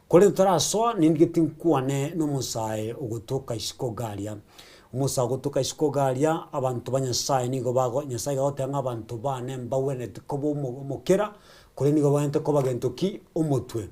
S2: Korende tarasoa nindigeti nkwane nomosae ogotoka isiko iga aria. Omosae ogotoka isiko iga aria, abanto ba Nyasae nigo bago Nyasae iga agoteba ng'a abanto bane mbagwenereti koba omo omokera, korende nigo bagwenerete koba gento ki? Omotwe.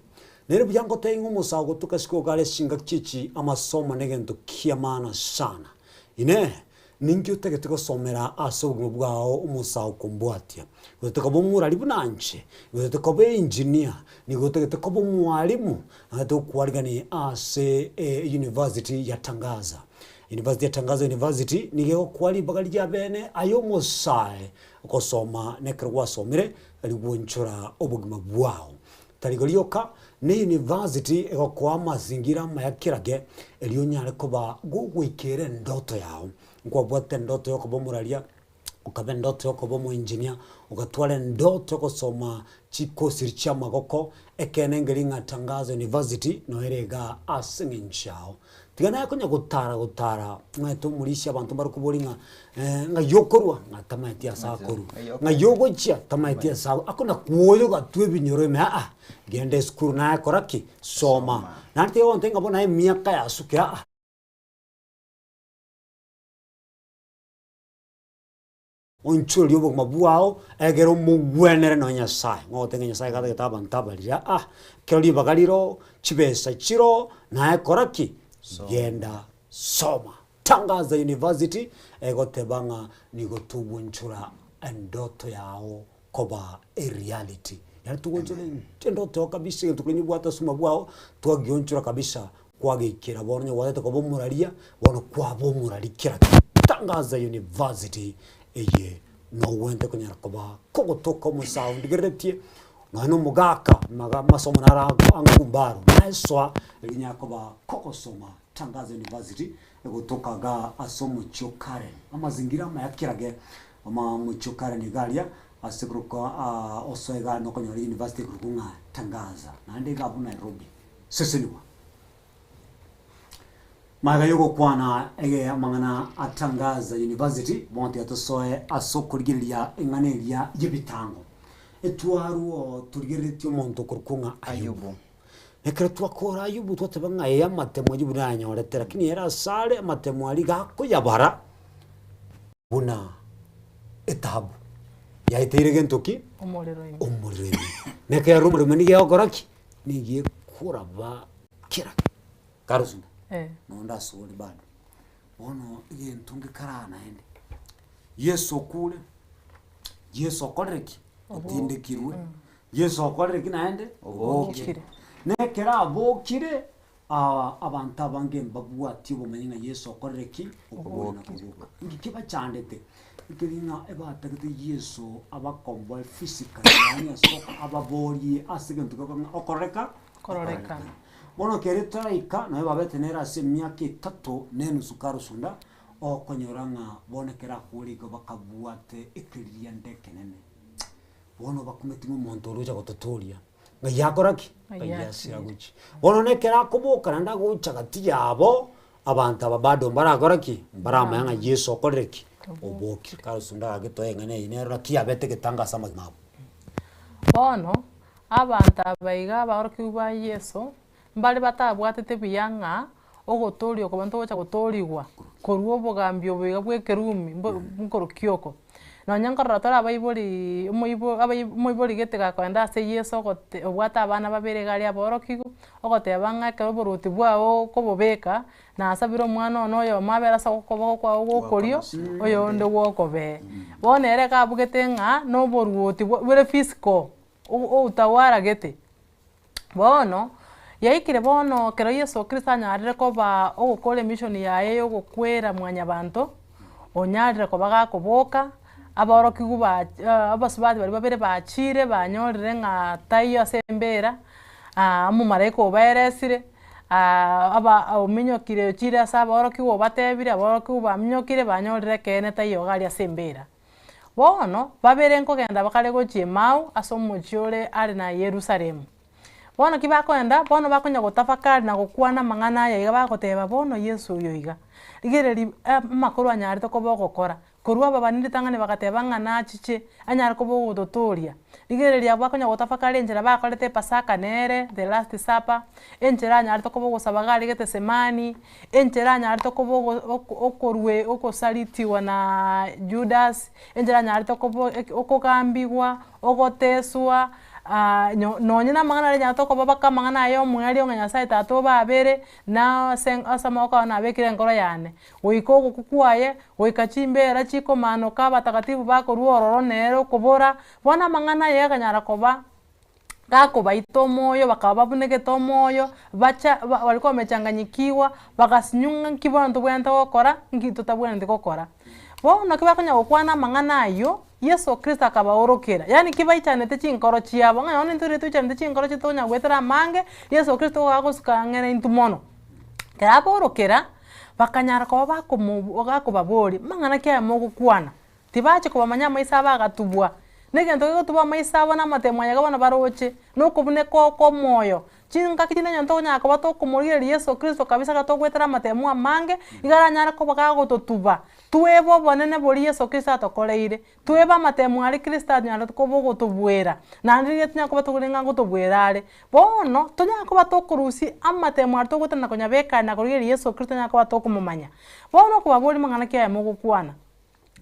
S2: Nere buya ngotebie ng'a omosae ogotoka isiko iga aria chingaki echi amasomo negento ki'amaana sana. Inee! Ninki otagete gosomera ase obogima bwao omosae okombwatia? Gotete koba omorari buna inche? Gotete koba engineer? Nigo otagete koba omwalimu? Nagete gokwarigania ase university ya Tangaza. University ya Tangaza University nigo egokoa ribaga ria bene aye omosae gosoma na ekero gwasomire rigwonchora obogima bwao. Tari igo rioka, ne university egokoa amazingira amaya kerage erio onyare koba gogoikera endoto yao. Nkwabwate endoto ya okoba omoraria, okaba endoto ya okoba omoengineer, ogatwara endoto ya ogosoma chikosi chia amagoko, ekeene nkeri ng'a Tangaza University noyo ere igaa ase eng'encho yao. Tiga naye konya gotara gotara, omanyete omorisia abanto mbare koboria ng'a ng'ai okorwa? Ng'a tamaeti ase akorwa, ng'ai ogochia? Tamaeti ase ago akona kwoyo gatwa ebinyoro ime aa, genda esukuru naye kora ki? Soma. Naende tiga gontebia ng'a bono aye emiaka yasukire aa. Onchorie obogima bwao, egere omogwenere nonya Nyasae. Ng'a ogoteba ng'a Nyasae iga atagete abanto abarire aa, ekero ribaga rire, chibesa chire, naye kora ki? Genda soma. Tangaza University egoteba ng'a nigo togonchora endoto yao koba ereality. Yaani togonchora endoto yao kabisa egento keria obwate ase obogima bwao, twagionchora kabisa Kwageikera bono onye gwatete koba omoraria, bono kwaba omorari kera Tangaza University eye nogwente konyara koba kogotoka omosae ondigereretie nonya na omogaka maga amasomo naro ankumbaro naesoa erio nyare koba kogosoma Tangaza University egotoka igaa ase omochie o Karen. Amazingira amaya kerage ama omochie o Karen iga aria ase korokwa osoe igaa nokonyora university ekorokwa ng'a Tangaza naende iga abwo Nairobi. Sesenigwa. Magega y'ogokwana ege amang'ana a Tangaza University, bono tiga tosoe ase okorigereria eng'ana eria y'ebitango. Etwarwo torigereretie omonto okorokwa ng'a Ayubu.
S3: Ayubu.
S2: Ekero twakora Ayubu twateba ng'a ee amatemo Ayubu nayanyorete, lakini ere asare amatemo aria iga akoyabara buna etahabu yaeteire gento ki?
S1: Omorero ime.
S2: Omorero ime. Na ekero omorero ime nigo egokora ki? Nigo ekoraba kera karosunda
S1: Eh.
S2: nonde asore bado. Bono egento ngekaraa naende, Yeso okure, Yeso okorire ki? Otindekirwe, Yeso okorire ki naende?
S1: Obokire.
S2: Na ekero abokire, abanto abange mbabwati obomanyi ng'a Yeso okorire ki? Obokire na koboka. Inki kebachandete? Nkeri ng'a ebatagete Yeso abakomboe physically yaani ase ababorie ase egento gekogera ng'a okororeka
S1: Kororekana.
S2: Bono kere taraika nonye babete nere ase emiaka etato na enusu karosunda, okonyora ng'a bono ekero akure igo bakabwate ekeririanda ekenene. Bono bakumeti ng'a omonto oria ocha gototoria, ng'ai akora ki?
S1: Ng'ai
S2: Ng'ai asira gochia. Bono nekero akoboka naende agocha gati yabo, abanto aba bado mbarakora ki? Mbaramanya ng'a Yeso okorire ki? Obokire. Carlos ndagetoe eng'ana eyio nero naki yabete egetanga ase amagima abo.
S1: Bono, abanto aba iga abaorokigwa ba Yeso, mbare batabwatete buya ng'a ogotoria oko ntogocha gotorigwa korwa obogambi obo iga bwa ekerumi mbo nkorokia oko. Nonya nkorora tore abaibori omoibo abai omoibori gete gakoenda ase Yeso ogote obwate abana babere iga aria abaorokigwa, ogoteba ng'a ekero oboruoti bwago okobobeka, nasabire omwana one oyomo abere ase okoboko kwago gwa okorio, oyonde gwa okobee. Bono ere iga abugete ng'a na oboruoti bwa bore physical, o- outawara gete. Bono, yaikire bono ekero Yeso Kristo anyarire koba ogokora emission yaye ya ogokwera mwanyabanto, onyarire koba gakoboka, abaorokigwa ba abasubati baria babere bachire banyorire ng'a taiyo ase embera, omomalaika obaeresire, aba ominyokire ochire ase abaorokigwa obatebire, abaorokigwa baminyokire banyorire ekeene taiyo iga aria ase embera. Bono babere nkogenda bakare gochia Emau ase omochie ore are na Yerusalemu. Bono ki bakoenda, bono bakonya gotafakari na gokwana amang'ana aya iga bagoteba, Bono Yeso oyo iga, rigereria amakoro anyarete koba ogokora. Korwa ababani ritang'ani bagateba ng'a nachiche, anyare koba ogototoria. Rigereria abwo bakonya gotafakari enchera bakorete epasaka nere, the last supper, enchera anyarete koba ogosaba iga aria Gethsemane, enchera anyarete koba ogo oko okorwe okosalitiwa na Judas, enchera anyarete koba eke okogambigwa, ogoteswa, nyo nonye na amang'ana aria anyarete koba mpaka amang'ana aye omoerio ng'a Nyasaye tata obabere, na ase ase amaboko ao nabekire enkoro yane. Goika ogokwa kwaye, goika chimbera chikomanoka abatakatifu bakorwa ororo nere okobora, bono amang'ana aya akanyara koba gakobaita omoyo, bakaba babunegete omoyo, bacha ba barikwa bamechanganyikigwa, bagasinywa ng'a nki bono tobwenerete gokora, nki totabwenereti gokora. Bono naki bakonya gokwana amang'ana aywo, Yeso Kristo akabaorokera, yaani ki baichanete chinkoro chiabo, ng'a bono intwe riria toichanete chinkoro chiaito tokonya goetera amange, Yeso Kristo igo agosuka ang'e naintwe mono. Ekero abaorokera, bakanyara koba bakomo bakobaboria, mang'ana ki aya mogokwana? Tibachi kobamanya amaiso abo agatubwa, na egento kegotuba amaiso abo na amatemo aya iga bono baroche, na okobuneka oko omoyo. Chingaki chinde onye tokonyara koba tokomorigereria Yeso Kristo kabisa iga togoetera amatemo amange, iga aranyare koba gagototuba, twebe obonene boria Yeso Kristo atokoreire, twebe amatemo aria Kristo anyarete koba ogotobuera, naende riria tonyare koba tokorigia ng'a ngotobuera are. Bono, tonyare koba tokorusia amatemo aria togoetera na konyabekania na korigereria Yeso Kristo tonyare koba tokomomanya. Bono okobaboria mang'ana ki aya mogokwana?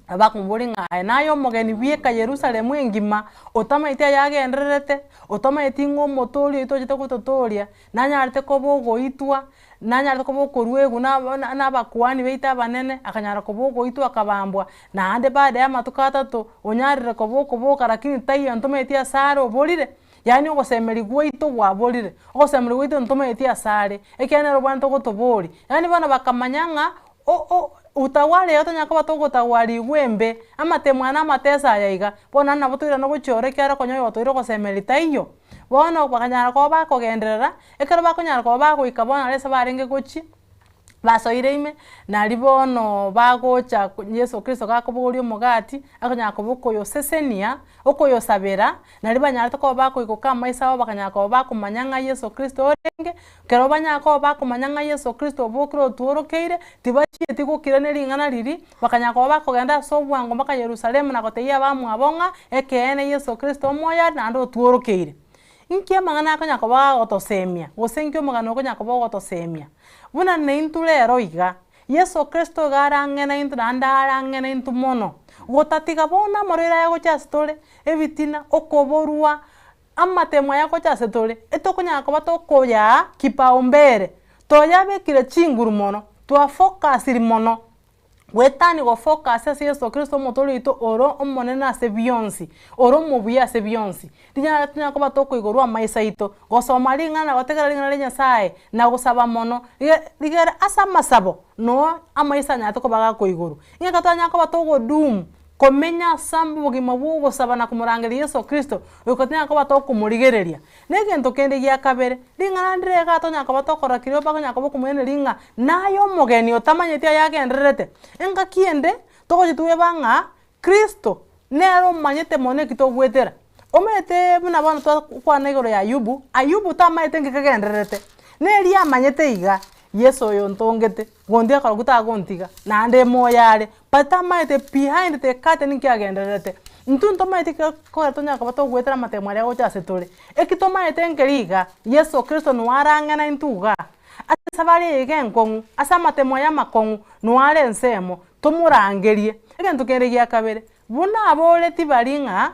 S1: Bakomoboria ng'a aye naye omogeni bweka Yerusalemu engima, otamaeti ayagendererete, otamaeti ng'a omotoori oito ochete gototooria, nanyarete koba ogoitwa, nanyarete koba okoruegwa na aba na abakuani baito abanene, akanyara koba ogoitwa akabambwa, naende baada ya amatuko atato, onyarire koba okoboka lakini taiyo ntomaeti asare oborire. Yaani ogosemeria gwaito gwaborire, ogosemeria gwaito ntomaeti asare, ekiagera nere obwenerete ogotoboria. Yaani bono bakamanya ng'a o- o utawala eyo tonyara koba togotawariwa embe, amatemo aya na amateso aya iga, bono naende nabo toirane gochia oro ekiagera konya oyotoire ogosemeria taiyo. Bono bakanyara koba bakogenderera, ekero bakonyara koba bagoika bono aria ase barenge gochia, basoire ime, naria bono bagocha Yeso Kristo gakobogoria omogati, akonyara koba okoyosesenia, okoyosabera, naria banyarete koba bakoigoka amaiso abo bakanyara koba bakomanya ng'a Yeso Kristo orenge, ekero banyara koba bakomanya ng'a Yeso Kristo obokire otworokeire, tibachieti gokirania ring'ana riria, bakanyara koba bakogenda ase obwango mpaka Yerusalemu na gotebia abamwabo ng'a, ekeene Yeso Kristo omoyo are naende otworokeire. Inki amang'ana akonya koba agotosemia, gose inki omogano okonya koba ogotosemia? Buna naintwe rero iga, Yeso Kristo iga are ang'e naintwe naende are ang'e naintwe mono, gotatiga bono amarwaire aya agocha ase tore, ebitina, okoborwa, amatemo aya agocha ase tore, etokonyara koba tokoyaa kipaumbele, toyabekire chinguru mono, twafocusiri mono. Goetania gofocus ase Yeso Kristo omotoori oito ore omonene ase bionsi, ore omobuya ase bionsi. Rinyara tonyare koba tokoigorwa amaiso aito, gosoma ring'ana na gotegerera ring'ana ria Nyasaye, na gosaba mono, riga rigere ase amasabo noo amaiso anyarete koba gakoigorwa. Ng'a ekero twanyara koba togodumu komenya ase obogima bwa ogosaba na komorangeria Yeso Kristo, goika tonyare koba tokomorigereria. Na egento kende gia kabere, ring'ana ndire igaa tonyara koba tokorora Kleopa akonyara koba okomoiraneria ng'a naye omogeni otamanyeti ayagendererete. Engaki ende, togochia tweba ng'a Kristo nere omanyete mono eki togoetera. Omanyete buna bono twakwana igoro ya Ayubu, Ayubu tamanyete nki kegendererete, neri amanyete iga. Yeso oyo ntongete, gontiga korokwo tagontiga, naende moyo are, but tamaete behind the curtain nki agendererete. Intwe ntomaeti ekero kore tonyara koba togoetera amatemo aria agocha ase tore, eki tomaete nkeri iga, Yeso Kristo noarang'e naintwe igaa, ase esabari eye iga enkong'u, ase amatemo aya amakong'u, noare ensemo, tomorangerie. Egento kende gia kabere, buna aboreti baria ng'a,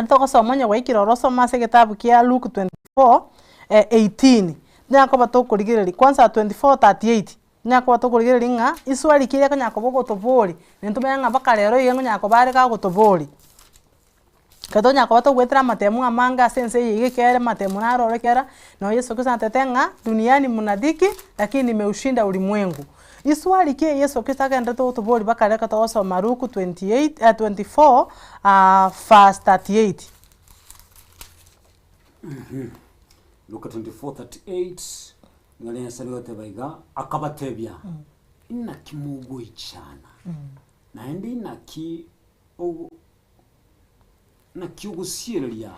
S1: togosoma onye gwaikire ororo osome ase egetabu kia Luke 24, 18, tonyare koba tokorigereria, kwanza 24 38, tonyare koba tokorigereria ng'a iswali ki eria ekonyara koba ogotoboria, naende tomanye ng'a mpaka rero iga nkonyara koba are gagotoboria. Ekero tonyara koba togoetera amatemo amange ase ense eye iga ekiagera amatemo naro oro ekiagera nonye Yeso Kristo natebete ng'a duniani muna dhiki lakini nimeushinda ulimwengu. Iswali ki Yeso Kristo agenderete gotoboria mpaka rero ekero togosoma Luke 28 24 verse 38.
S2: Luka 24:38 nigo Nyasae agoteba iga, akabatebia, Inaki mogoichana, naende inaki ogo naki ogosiereria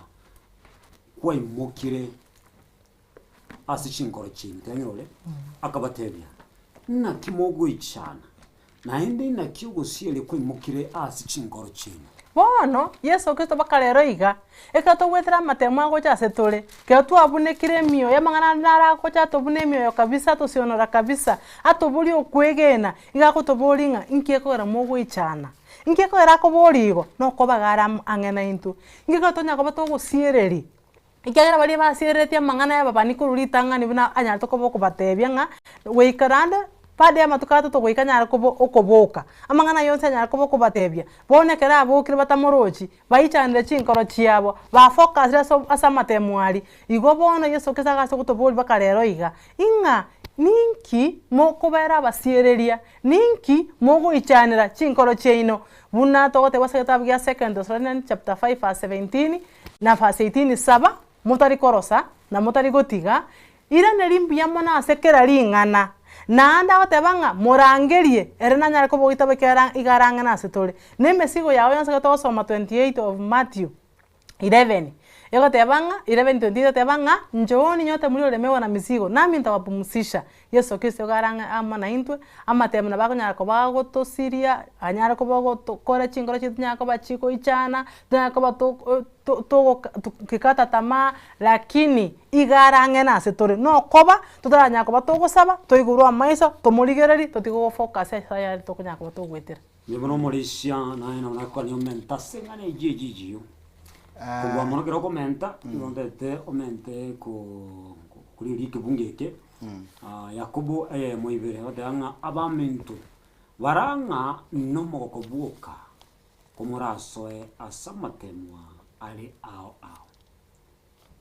S2: kwaimokire ase chinkoro chiaino. Tonyore? Akabatebia, Naki mogoichana, naende inaki ogosiereria kwaimokire ase chinkoro chiaino.
S1: Bono, Yeso Kristo mpaka rero iga, ekero togoetera amatemo agocha ase tore, ekero twabunekire emioyo, amang'ana ande naro agocha atobune emioyo kabisa atosionora kabisa, atoborie okwegena, iga agotoboria ng'a inki ekogera mogoichana. Inki ekogera akoboria igo? Nokobaga are amo ang'e naintwe. Inki ekero tonya koba togosiereria, ekiagera baria basiereretie amang'ana ya ababani korwa ritang'ani buna anyarete koba okobatebia ng'a goika naende baada ya amatuko atato goika anyare koba okoboka. Amang'ana ayio onsi anyare koba okobatebia, bono ekero abokire batamorochi, baichanire chinkoro chiabo, bafocusire ase ase amatemo aria. Igo bono Yeso Kristo agase gotoboria mpaka rero iga, ing'a ninki mokobera abasiereria, Ninki mogoichanera chinkoro chiaino? Buna togotebwa ase egetabu gia Second Thessalonians chapter 5 verse 17 na verse 18 Saba motari korosa na motari gotiga, iraneria mbuya mono ase kera ring'ana. Naende agoteba ng'a morangerie ere nanyare koba ogoitaba ekiagera iga arang'ane ase tore. Na emesigo yao yonsi ekero togosoma 28 of Matthew 11, egoteba ng'a 11:28 egoteba ng'a nchooni nyote muri oremewa na misigo, nami ntawapumzisha. Yeso Kristo iga arang'e amo naintwe, amatemo nabo akonyara koba agotosiria, anyare koba ogotokora chinkoro chiaito chinyare koba chigoichana, tonyare koba to to togoka tokikata tamaa, lakini iga arang'e nase tore, nokoba totaranyara koba togosaba, toigorwe amaiso, tomorigererie, totige gofocus ase ayare tokonyara koba togoetera.
S2: Nigo nomorisia, naye nabo nakokania omente ase eng'ana eyio eyio eyio. Kobua mono ekero okomenta, nigo ntagete omente ko korigereria ekebungo eke, Yakobo eyemo ibere, egoteba ng'a abaminto, bara ng'a nomogoko bwoka komorasoe ase amatemwa are ao ao,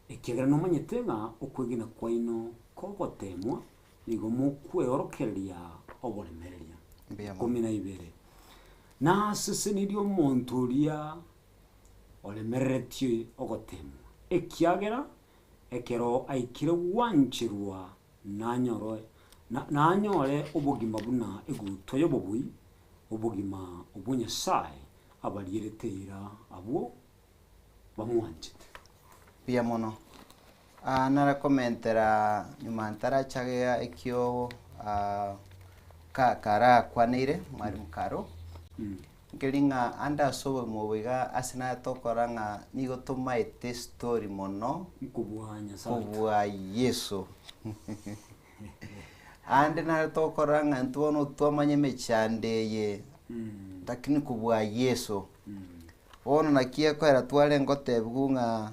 S2: ekiagera nomanyete ng'a okwegena kwaino kogotemwa, nigo mokweorokereria oboremereria.
S3: Mbuya mono.
S2: 12 Nasesenirie omonto oria oremereretie ogoteemwa, ekiagera ekero aikire gwancherwa nanyore nanyore obogima buna egutwa y'obobui, obogima obwo Nyasae abarierete eira abwo bamwanchete.
S3: Mbuya mono. Ah, nare komentera nyuma ntarachagea ekio ah, ka karakwaneire mwalimu Karo, nkeri ng'a ande ase obogima obo iga ase naye tokora ng'a nigo tomaete estory mono
S2: Nkobua Nyasae oito.
S3: kobua Yeso. Ande nare tokora ng'a intwe bono twamanya emechando eye, lakini kobua Yeso. Bono naki ekoera twarenge gotebiwa ng'a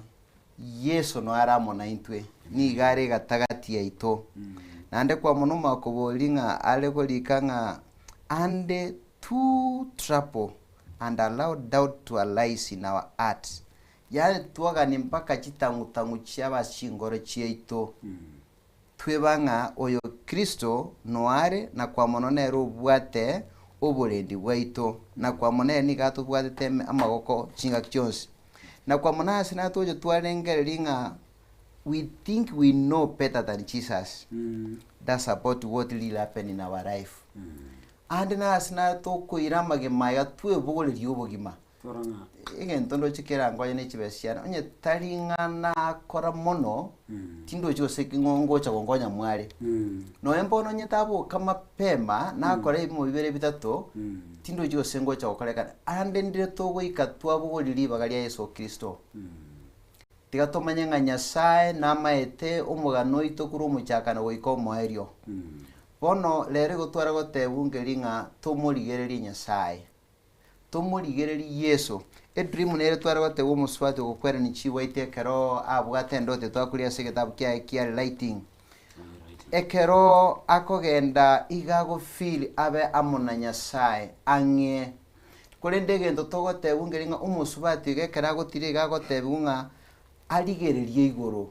S3: Yeso noyo are amo naintwe, nigo are egatagati yaito. Naende kwamona omoakobori ng'a are korika ng'a ande to trouble and allow doubt to arise in our hearts, yaani twaganie mpaka chitang'u-tang'u chiaba ase chingoro chiaito, tweba ng'a oyo Kristo noyo are na kwamona nere obwate oborendi bwaito, na kwamona ere nigo atobwatete amagoko chingaki chionsi. Na kwamona ase natoche twarengereria ng'a we think we know better than Jesus, that's about what really happen in our life. Ande nase natokoira amagima aya twebogorerie obogima.
S2: Tora ng'a.
S3: Egento ndoche kerangonye ne chibesa chiane, onye tari ng'a nakora mono, tindochi gose ki ng'o ngocha gonkonya mware. Nonya mbono onye taboka mapema, nakora ebimo bibere bitato, tindochi gose ngocha gokorekana. Ande ndire togoika twabogoria ribaga ria Yeso Kristo. Tiga tomanye ng'a Nyasae namaete omogano oito korwa omochakano goika omoerio. Bono rero igo tware gotebwa nkeri ng'a tomorigererie Nyasae. Tomorigererie Yeso. Edream nere tware gotebwa omosubati ogokwerani chiwaiti ekero abwate endoto twakoria ase egetabu kiaye kia Lighting. Ekero akogenda iga ago feel abe amo na Nyasae ang'e. Korende egento togotebwa nkeri ng'a omosubati iga ekero agotira iga agotebigwa ng'a arigererie igoro.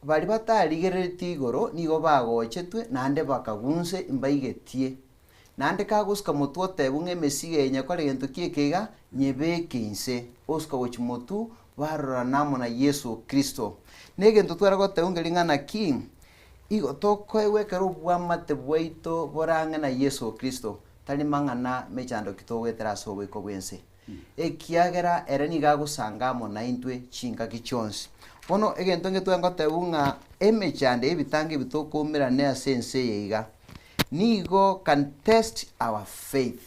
S3: Baria batarigereretie igoro nigo bagochetwe naende bakagunse mbaigetie. Naende kagosuka motwe otebwe ng'a emesigo eye nyekore gento ki eke iga, nyebeke inse. Osuka gochia motwe, barorana amo na Yeso Kristo. Negento tware gotebwa ng'a ring'ana ki? Igo tokoegwa ekero obwamate bwaito bore ang'e na Yeso Kristo, tari mang'ana mechando ki togoetera ase oboiko bw'ense. Ekiagera ere nigo agosanga amo naintwe chingaki chionsi. Bono egento nge tware gotebwa ng'a emechando y'ebitango ebi tokoumerane ase ense eye iga, Nigo can test our faith,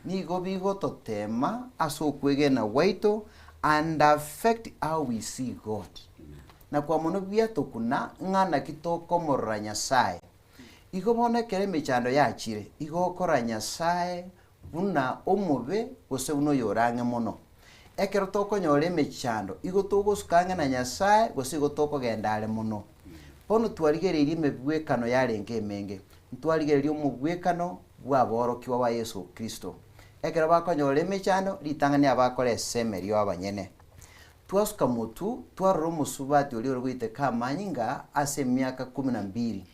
S3: nigo bigototema ase okwegena gwaito and affect how we see God. Na kwa mono biatokuna ng'a naki tokomorora Nyasae. Igo bono ekero emechando yachire, igo okora Nyasae buna omobe gose buna oyore ang'e mono. Ekero tokonyora emechando, igo togosuka ang'e na Nyasae gose igo tokogenda are mono. Bono twarigereirie emebwekano yarenge emenge, ntwarigereria omobwekano bw'aborokigwa ba Yeso Kristo. Ekero bakonyora emechando, ritang'ani abakora esemerio abanyene. Twasuka motwe, twarora omosubati oria ore goiteka amanyinga ase emiaka kumi na mbiri,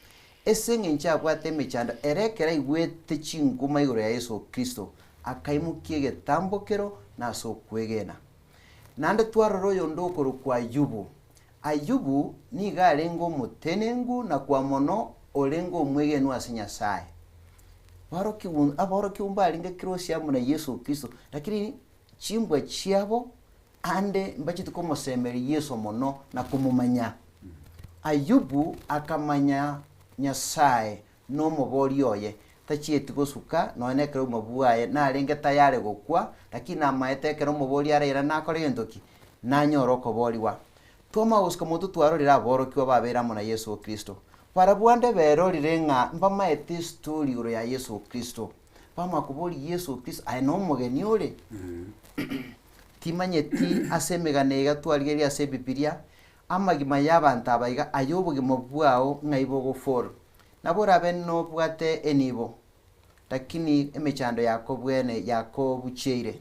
S3: Ase engencho abwate emechando ere ekero aigwete chinguma igoro ya Yeso Kristo, akaimokia egetambokero na ase okwegena. Naende twarora oyonde okorokwa Ayubu. Ayubu nigo arenge omotenengu na kwa mono orenge omwegenwa ase Nyasae. Barokigwa aborokigwa mbarenge close amo na Yeso Kristo, lakini chimbwa chiabo ande mbachete komosemeria Yeso mono na komomanya. Ayubu akamanya Nyasae na omoboria oye, tachieti gosuka nonya nekero obogima bwaye narenge tayare gokwa, lakini namaete ekero omoboria araira nakore gento ki? Nanyore okoborigwa. Twamanya gosuka motwe twarorire aborokigwa babeire amo na Yeso Kristo. Barabwo ande berorire ng'a mbamaete estori igoro ya Yeso Kristo. Bamanya koboria Yeso Kristo, aye nomogeni ore? Timanyeti ase emegano iga twarigereria ase Ebibilia, amagima y'abanto aba iga aye obogima bwao ng'ai bogofora. Nabo orabe nobwate enibo, lakini emechando yakobwene yakobucheire.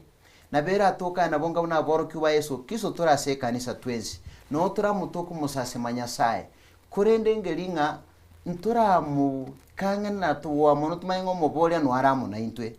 S3: Nabo eratokane nabo nga buna aborokigwa ba Yeso Kristo tore ase ekanisa twensi, noo toramotoke komosasima Nyasaye, korende ngeri ng'a ntoramokang'ana na togoa mono tomanye ng'a omoboria noare amo naintwe.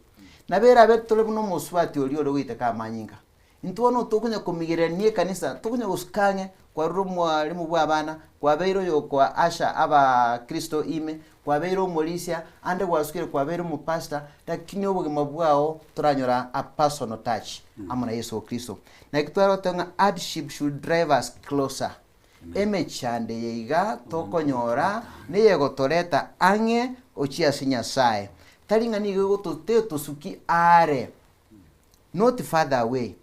S3: Nabo erabe tore buna omosubati oria ore goiteka amanyinga. Intwe bono tokonya komigererania ekanisa, tokonya gosuka ang'e, kwarure omwalimu bwa abana, kwabeire oyokoa usher abakristo ime, kwabeire omorisia, ande gwasukire kwabeire omopastor, lakini obogima bwao toranyora a personal touch amo na Yeso Kristo. Naki tware goteba ng'a hardship should drive us closer. Emechando eye iga tokonyora neyegotoreta ang'e gochia ase Nyasae, tari ng'a nigo egototetusuki aare, not farther away.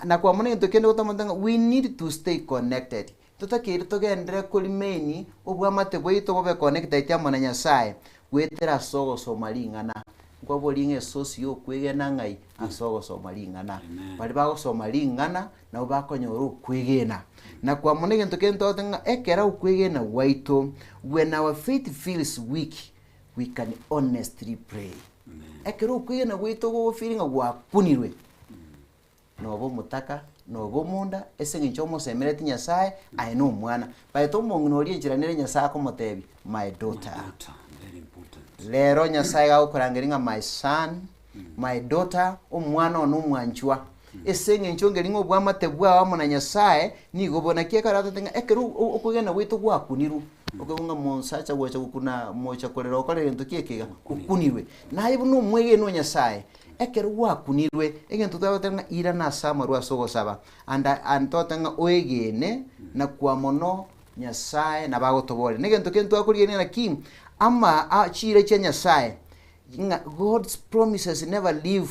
S3: Na kwa mono egento kende gotamanyete ng'a we need to stay connected. Totakeire togenderere ko remain obwamate bwaito bobe connected amo na Nyasae goetera ase ogosoma ring'ana. Nkwaborie ng'a esource ya okwegena ng'ai? Ase ogosoma ring'ana. Baria bagosoma ring'ana nabo bakonyora okwegena. Na kwa mono egento kende togote ng'a ekero okwegena gwaito, when our faith feels weak, we can honestly pray. Ekero okwegena gwaito gogofeel ng'a gwakunirwe, noba omotaka, noba omonda, ase eng'encho omosemereti Nyasaye, aye na omwana. Baete omong'ina oria enchera nere Nyasaye akomotebia, my daughter.
S2: My daughter, very important.
S3: Rero Nyasaye gagokorangeria ng'a my son, my daughter, omwana one omwanchwa. Ase eng'encho ngeri ng'a obwamate bwao amo na Nyasaye, nigo bo naki ekero atotebia ng'a ekero okwegena gwaito gwakunirwe, okoigwa ng'a monsacha gocha gokuna mocha korera okore egento ki eke iga, okunirwe. Naye buna omwegeni o Nyasaye, Ekero gwakunirwe, egento twagoteba ng'a irana ase amarwa ase ogosaba, and and togoteba ng'a oegene na kwa mono Nyasaye nabo agotoboria. Na egento kende twakorigereria naki, ama a chiira chia Nyasaye, ng'a God's promises never leave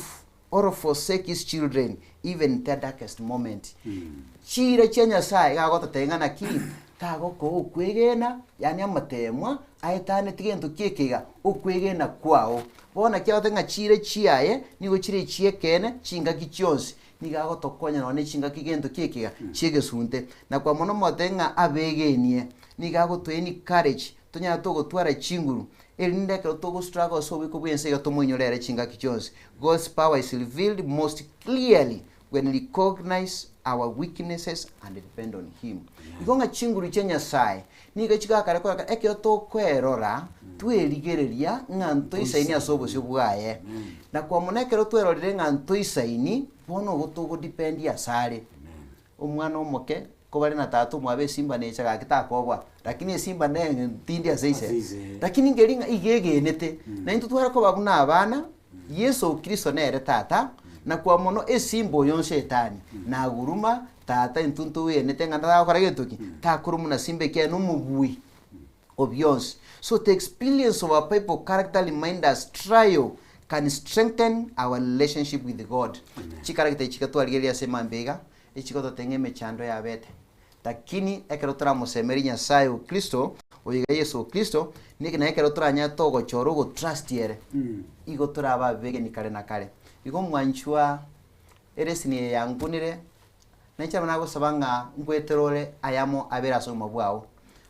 S3: or forsake his children even in their darkest moment. Chiira chia Nyasaye iga agototebia ng'a naki, tagokoa okwegena, yaani amatemwa aetaneti gento ki eke iga, okwegena kwao. Bono naki agoteba ng'a chiira chiaye nigo chire echi'ekeene chingaki chionsi, nigo agotokonya nonya ne chingaki gento ki eke iga, chi'egesunte. Na kwa mono motebe ng'a abegenie, nigo agotoa encourage, tonyare togotwara chinguru, erinde ekero togo struggle ase oboiko bw'ense iga tomoinyore ere chingaki chionsi. God's power is revealed most clearly when we recognise our weaknesses and depend on him. Igo ng'a chinguru chia Nyasaye nigo chigakare koreka ekero tokoerora twerigereria ng'a ntoisaini ase obosio bwaye. Na kwa mono ekero twerorire ng'a ntoisaini, bono ogo togo depend asare. Omwana omoke kobare na tata omwabo esimba necha gaki takoboa, lakini esimba ne ntindi ase ise.
S2: Ase ise.
S3: Lakini nkeri ng'a iga egenete, na intwe tware koba buna abana, Yeso Kristo nere tata, na kwa mono esimba oyo nshetani, naguruma, tata intwe ntogenete ng'a ndagokora gento ki? Takorumuna simba ekiagera nomobui o bionsi. So the experience of our Bible character remind us trial can strengthen our relationship with God. Chicharacter echi iga twarigereria ase mambia iga, echigototeng'a emechando yabete. Lakini ekero toramosemerie Nyasaye o Kristo, oyo iga Yeso Kristo, niki naye ekero toranyare togochora ogotrust ere, igo torabe abegeni kare na kare. Igo omwanchwa eresini eye yankunire, Nainche nabo nagosaba ng'a nkwetere ore ayamo abere ase obogima bwao.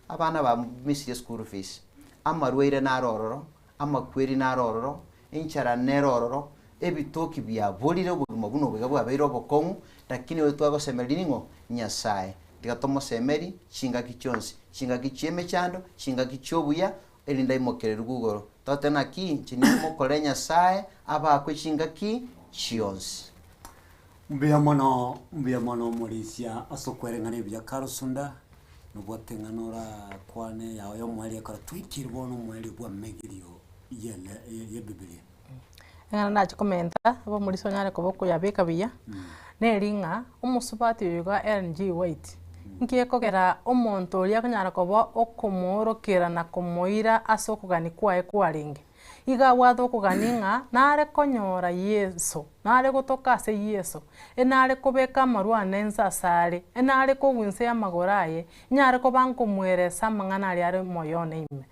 S3: Abana bamisirie school fees, amarwaire naro ororo, amakweri naro ororo, enchara nere ororo, ebitoki biaborire obogima buna obo iga bwabeire obokong'u, lakini oyo twagosemeria ning'o? Nyasae. Tiga tomosemeri chingaki chionsi, chingaki chi'emechando, chingaki chi'obuya, erinde aimokererigwe igoro. Tote naki inche nimokore Nyasae abakwe chingaki chionsi.
S2: Mbuya mono, mbuya mono omorisia ase okwereng'ana ebuya karosunda, nobwate ng'a norakwane yao ya omoerio ekero twaikire bono omoerio bw'amegerio y'ele y'ebibilia.
S1: Ekero nachi komenta, abe omorisia onyare koba okoyabeka buya, neri ng'a omosubati oyo iga Ellen G. White, nki ekogera omonto oria akonyara koba okomoorokera na komoira ase okogania kwaye kwarenge. Iga abwate okogania ng'a nare konyora Yeso, nare gotoka ase Yeso, enare kobeka amarwa ane inse asare, enare kogwa inse y'amagoro aye, inyare koba nkomweresa amang'ana aria are moyo one ime.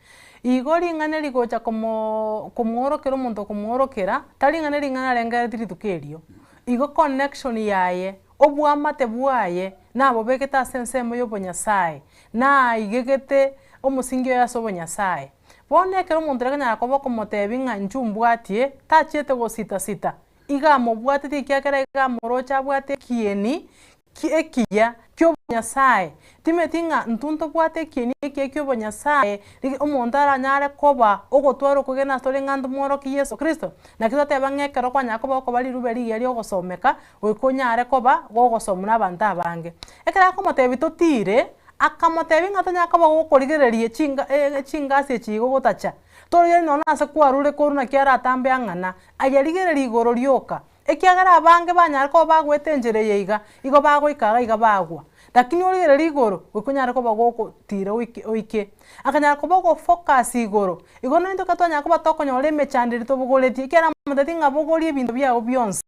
S1: Igo ring'ana rigocha komoo komoorokera omonto okomoorokera, tari ng'a nering'ana arengereretie rituko erio. Igo connection yaye, obwamate bwaye, nabobegete ase ensemo ya obonyasae, naigegete omosingi oye ase obonyasae. Bono ekero omonto oria akonyara koba okomotebia ng'a inchuo mbwatie, tachiete gosita sita, iga amobwatetie ekiagera iga amoroche abwate ekieni ki ekiya ki'obonyasae. Timeti ng'a intwe ntobwate ekieni ekiya ki'obonyasae, ri omonto aranyare koba ogotwara okwegena asore ng'a ntomworokie Yeso Kristo. Naki toteba ng'a ekero kwanyara koba okoba rirube rigiya ri'ogosomeka, goika onyare koba gogosomwa na abanto abange. Ekero akomotebia totire, akamotebia ng'a tonyare koba gokorigereria chinga chingasi echi igo gotacha, torigereria nonya na ase kwarure korwa naki aratambe ang'ana, aye rigereria igoro rioka. Ekiagera abange banyare koba bagwete enchera eye iga, igo bagoika iga iga bagwa. Lakini origereria igoro, goika onyare koba gokotira oike oike. Akanyara koba ogofocus igoro, igo naintwe ekero twanyara koba tokonyora emechando eria tobogoretie, ekiagera amotebetie ng'a bogoria ebinto biago bionsi.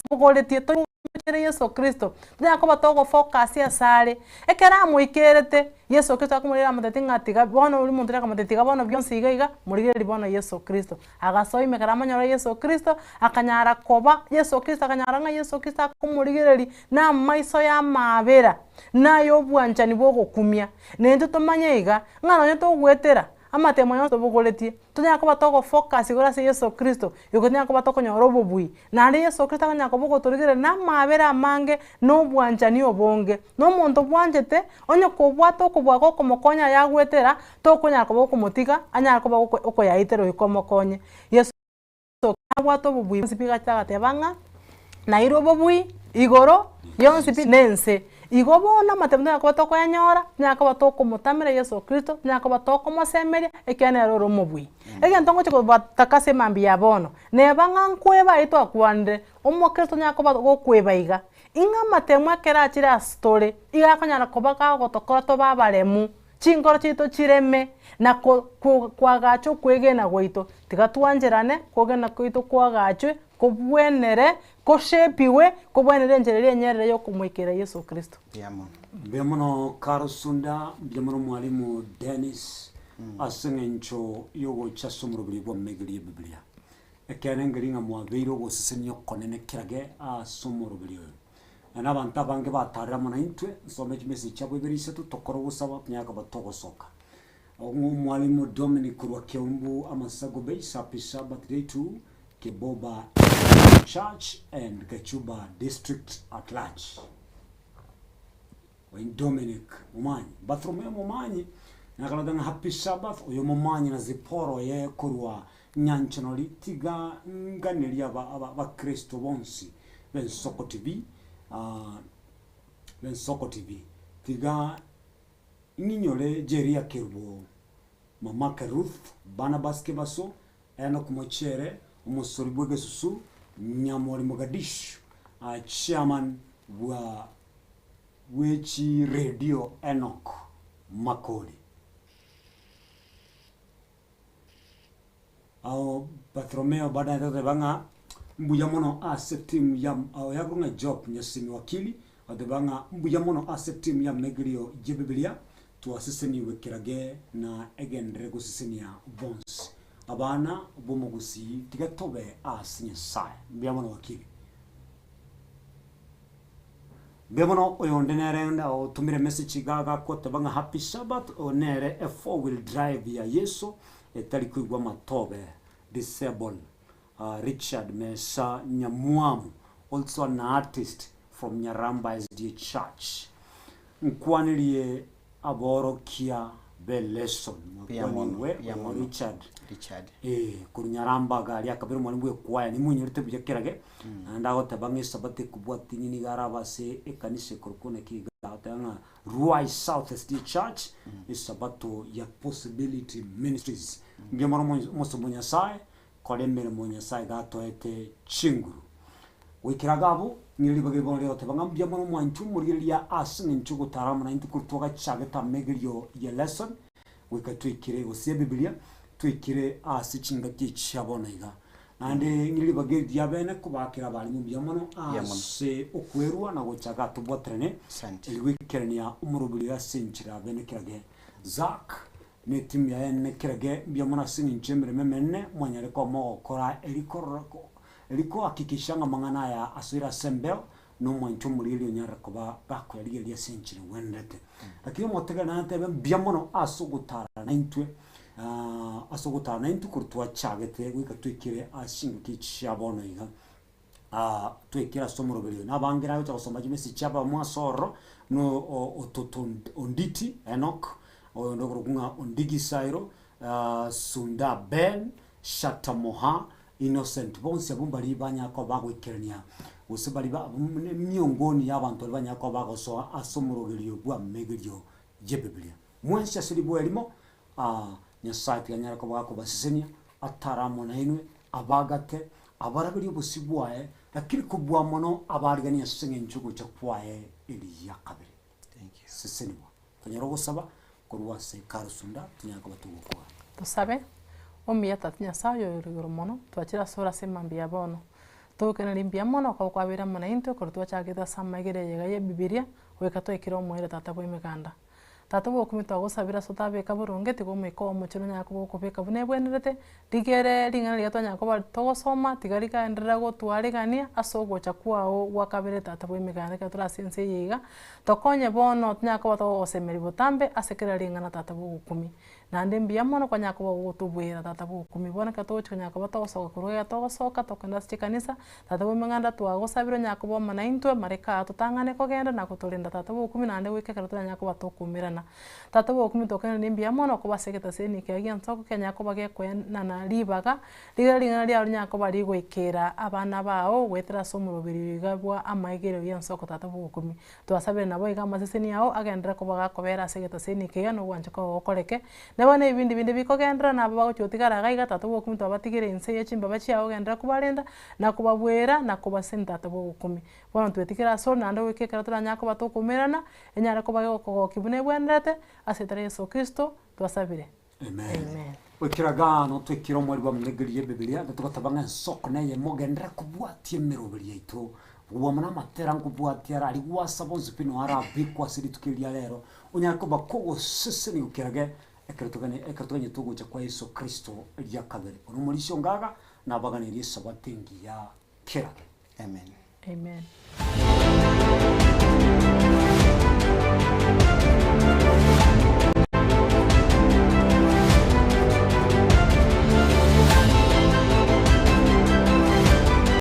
S1: Bogoretie toimokerere Yeso Kristo, tonyare koba togofocus asare. Ekero amoikerete, Yeso Kristo akomorera amotebetie ng'a tiga bono oria omonto oria akamotebia tiga bono bionsi iga iga, morigererie bono Yeso Kristo. Agasoa ime ekero amonyore Yeso Kristo, akanyara koba Yeso Kristo akanyora ng'a Yeso Kristo akomorigereria na amaiso y'amaabera, na ay'obwanchani bw'ogokumia. Na intwe tomanye iga, ng'a nonye togoetera amatemo yonsi tobogoretie, tonyare koba togofocus igoro ase Yeso Kristo, igo tonyare koba tokonyora obobui. Naende Yeso Kristo akonyara koba ogotorigereria na amaabera amange, na obwanchani obonge. Na omonto bwanchete, onye kobwate okobua gokomokonya ayagoetera, tokonyara koba okomotiga, anyare koba oko okoyaetera goika omokonye. Yeso nabwate obobui bwonsi pi gachete agateba ng'a, nairwe obobui igoro yonsi pi na ense. Igo bono amatemu tonyare koba tokoyanyora, tonyare koba tokomotamera Yeso Kristo, tonyare koba tokomosemeria, ekiagera nere ore omobui. Egento ngochia kobataka ase emambia ya bono, neba ng'a nkweba aywo twakwanire, omokristo tonyare koba gokweba iga, ing'a amatemu ekero achire ase tore, iga akonyara koba gagotokora tobe abaremu, chinkoro chiaito chireme, na ko ko koagacha okwegena gwaito. Tiga twancherane, kwegena kwaito koagachwe, kobwenere, koshapiwe, kobwenere enchera eria enyerere ya okomoikera Yeso Kristo.
S3: Mbuya mono.
S2: Mbuya mono Karosunda, mbuya mono mwalimu Dennis, ase eng'encho yogocha ase omoroberi bw'amegeri y'Ebibilia. Ekeene nkeri ng'a mwabeire ogosesenia okonene kerage ase omoroberi oyo. Na na abanto abange batarire amo naintwe, nsome chimessage chiabo ibere isato tokore ogosaba tonyare koba togosoka. Omwalimu Dominic korwa Keumbu Amasago Base Happy Sabbath Day to Keboba Church and Gachuba District at large. Oyo Dominic Momanyi, Bartholomew Momanyi nakarota ng'a Happy Sabbath oyo Momanyi na Zipporah oye korwa Nyanchanori tiga nganerie aba abakristo bonsi b'Ensoko TV ah b'Ensoko TV tiga Ng'inyore Jeria Kerubo, Mamake Ruth, Barnabas Kebaso, Enock Mochere, omosori bw'egesusu, Nyamori Mogadishu, Chairman bwa bwechiredio Enock Makori. Ao Bartholomeo baadaye toteba ng'a mbuya mono ase timu ya oyakorwa ng'a Job Nyasimi Wakili oteba ng'a mbuya mono ase timu ya Megirio y'Ebibilia twaseseniwe kerage na egenderere gosesenia bonsi abana b'omogusii tiga tobe ase Nyasaye. Mbuya mono Wakili. Mbuya mono oyonde nere otomire message iga agakoteba ng'a happy Sabbath oyo nere e 4 wheel drive ya Yeso etari koigwa amatobe disable Richard Mesa Nyamwamu also an artist from Nyaramba SDA Church nkwanirie aborokia be lesson
S3: Mbuya mono,
S2: mwakwaniwe
S3: mbuya
S2: oyo
S3: mono.
S2: Richard
S3: Richard.
S2: Eh, korwa Nyaramba iga aria akabera omwalimu bwa ekwaya nimonyorete buya kerage, naende agoteba ng'a esabato ekobwatia ng'a nigo arabe ase ekanisa ekorokwa naki iga agoteba ng'a Ruai South SDA Church, esabato ya Possibility Ministries. Mbuya mono omo omosomba o Nyasaye, kora emeremo Nyasaye iga atoete chinguru. Goikera iga abwo, ng'ire ribaga eri bono rigoteba ng'a mbuya mono omwanchwa omorigereria ase eng'encho ogotara amo naintwe korwa twagachagete amegerio ye lesson, goika twaikire gose ebibilia, twaikire ase chingaki echi chia bono iga. Naende ng'ire ribaga eri ria bene kobakera abarimu mbuya mono
S3: Mbuya mono.
S2: ase okwerwa na gochaka tobwaterane,
S3: Asante.
S2: eri goikerania omoroberi oyo ase enchera ya bene kerage. Zack, na etimu yaye enene kerage mbuya mono ase eng'encho y'emeremo emenene mwanyare koba mogokora eri korora ko eri kohakikisha ng'a amang'ana aya asoire ase embeo, na omwancho omoriri onyare koba gakoyarigereria ase enchera egwenerete. Lakini omotegereri nantebe mbuya mono ase ogotara naintwe ase ogotara naintwe korwa twachagete goika toikire ase chingaki echi chia bono iga. Toikire ase omoroberi oyo. Nabange nagocha gosoma chimessage chia abamo ase ororo, buna ototo Onditi Enock, oyonde okorokwa ng'a Ondigi Sairo, Sunda Ben, Shatta Moha, Innocent bonsi abwo mbaria banyare koba bagoikerania gose baria ba emiongoni ya abanto baria banyare koba bagosoa ase omorogerio bw'amegerio y'Ebibilia. Mwensi ase ribua erimo, Nyasaye tiga anyare koba gakobasesenia, atare amo nainwe, abagate, abaraberie obosio bwaye, lakini kobua mono abariganie ase eng'encho y'ogocha kwaye eria kabere.
S3: Thank you.
S2: Sesenigwa. Tonyare ogosaba korwa ase karosunda tonyare koba togokwana.
S1: Tosabe, Omuya Tata Nyasaye oyo ore igoro mono, twachire asore ase emambia ya bono. Togokeneria mbuya mono okoba kwabeire amo naintwe ekero twachagete ase amaiga eye iga ya ebibiria, goika twaikire omoerio Tata bwa emeganda. Tata bw'obokumia twagosabire ase otabeka boronge, tiga omoika oo omochenu onyare koba okobeka buna ebwenerete, rigere ring'ana riria twanyara koba togosoma, tiga rikaenderera gotwaregania ase ogocha kwao gwa kabere Tata bw'emeganda ekero tore ase ense eye iga, tokonye bono tonyare koba togogosemeria botambe ase kera ring'ana Tata bw'ogokumia. Naende mbuya mono kwanyara koba ogotobwera tata bwa okumia. Bono ekero togochia konyara koba togosoka korwa iga togosoka tokogenda ase chikanisa, tata bwa emeganda twagosabire onyare koba amo naintwe, mareka aa totang'ane kogenda na gotorenda tata bwa okumia naende goika ekero toranyare koba tokomerana. Tata bwa okumia tokoiraneria mbuya mono koba ase egetaseni ekiya gia ensoko kianyara koba gekoenana ribaga, riria ring'ana riao rinyare koba rigoikera abana bao goetera ase omoroberi iga bwa amaegerio ya ensoko tata bwa okumia. Twasabire naboigo amaseseni ao agenderere koba gakobera ase egetaseni eke iga na ogwancha kwao gokoreke. Na bono ebibindi binde bikogenderera na abwo bagochia gotigara iga iga tata bw'ogokumia twabatigire inse ye chimbaba chiao ogenderere kobarenda, na kobabwera, na kobasesenia tata bw'ogokumia. Bono twetigere asore naende goika ekero toranyare koba tokoumerana, enyare koba egokogokia buna ebwenerete, ase erieta ria Yeso Kristo twasabire.
S2: Amen.
S1: Amen.
S2: Goikera gano twekire omweri bw'amanyegeria y'Ebibilia, iga togoteba ng'a ensoko neye mogenderere kobwatia emeroberi yaito, bwa buna amatera nkobwatia are aria gwasa bonsi pi noyo arabekwe ase rituko eri ria rero, onyare koba kogosesenigwa kerage ekero togane ekero toganyete ogocha kwa Yeso Kristo ria kabere. Ore omorisia onga iga, nabaganerie esabato engiya kerage.
S3: Amen.
S1: Amen.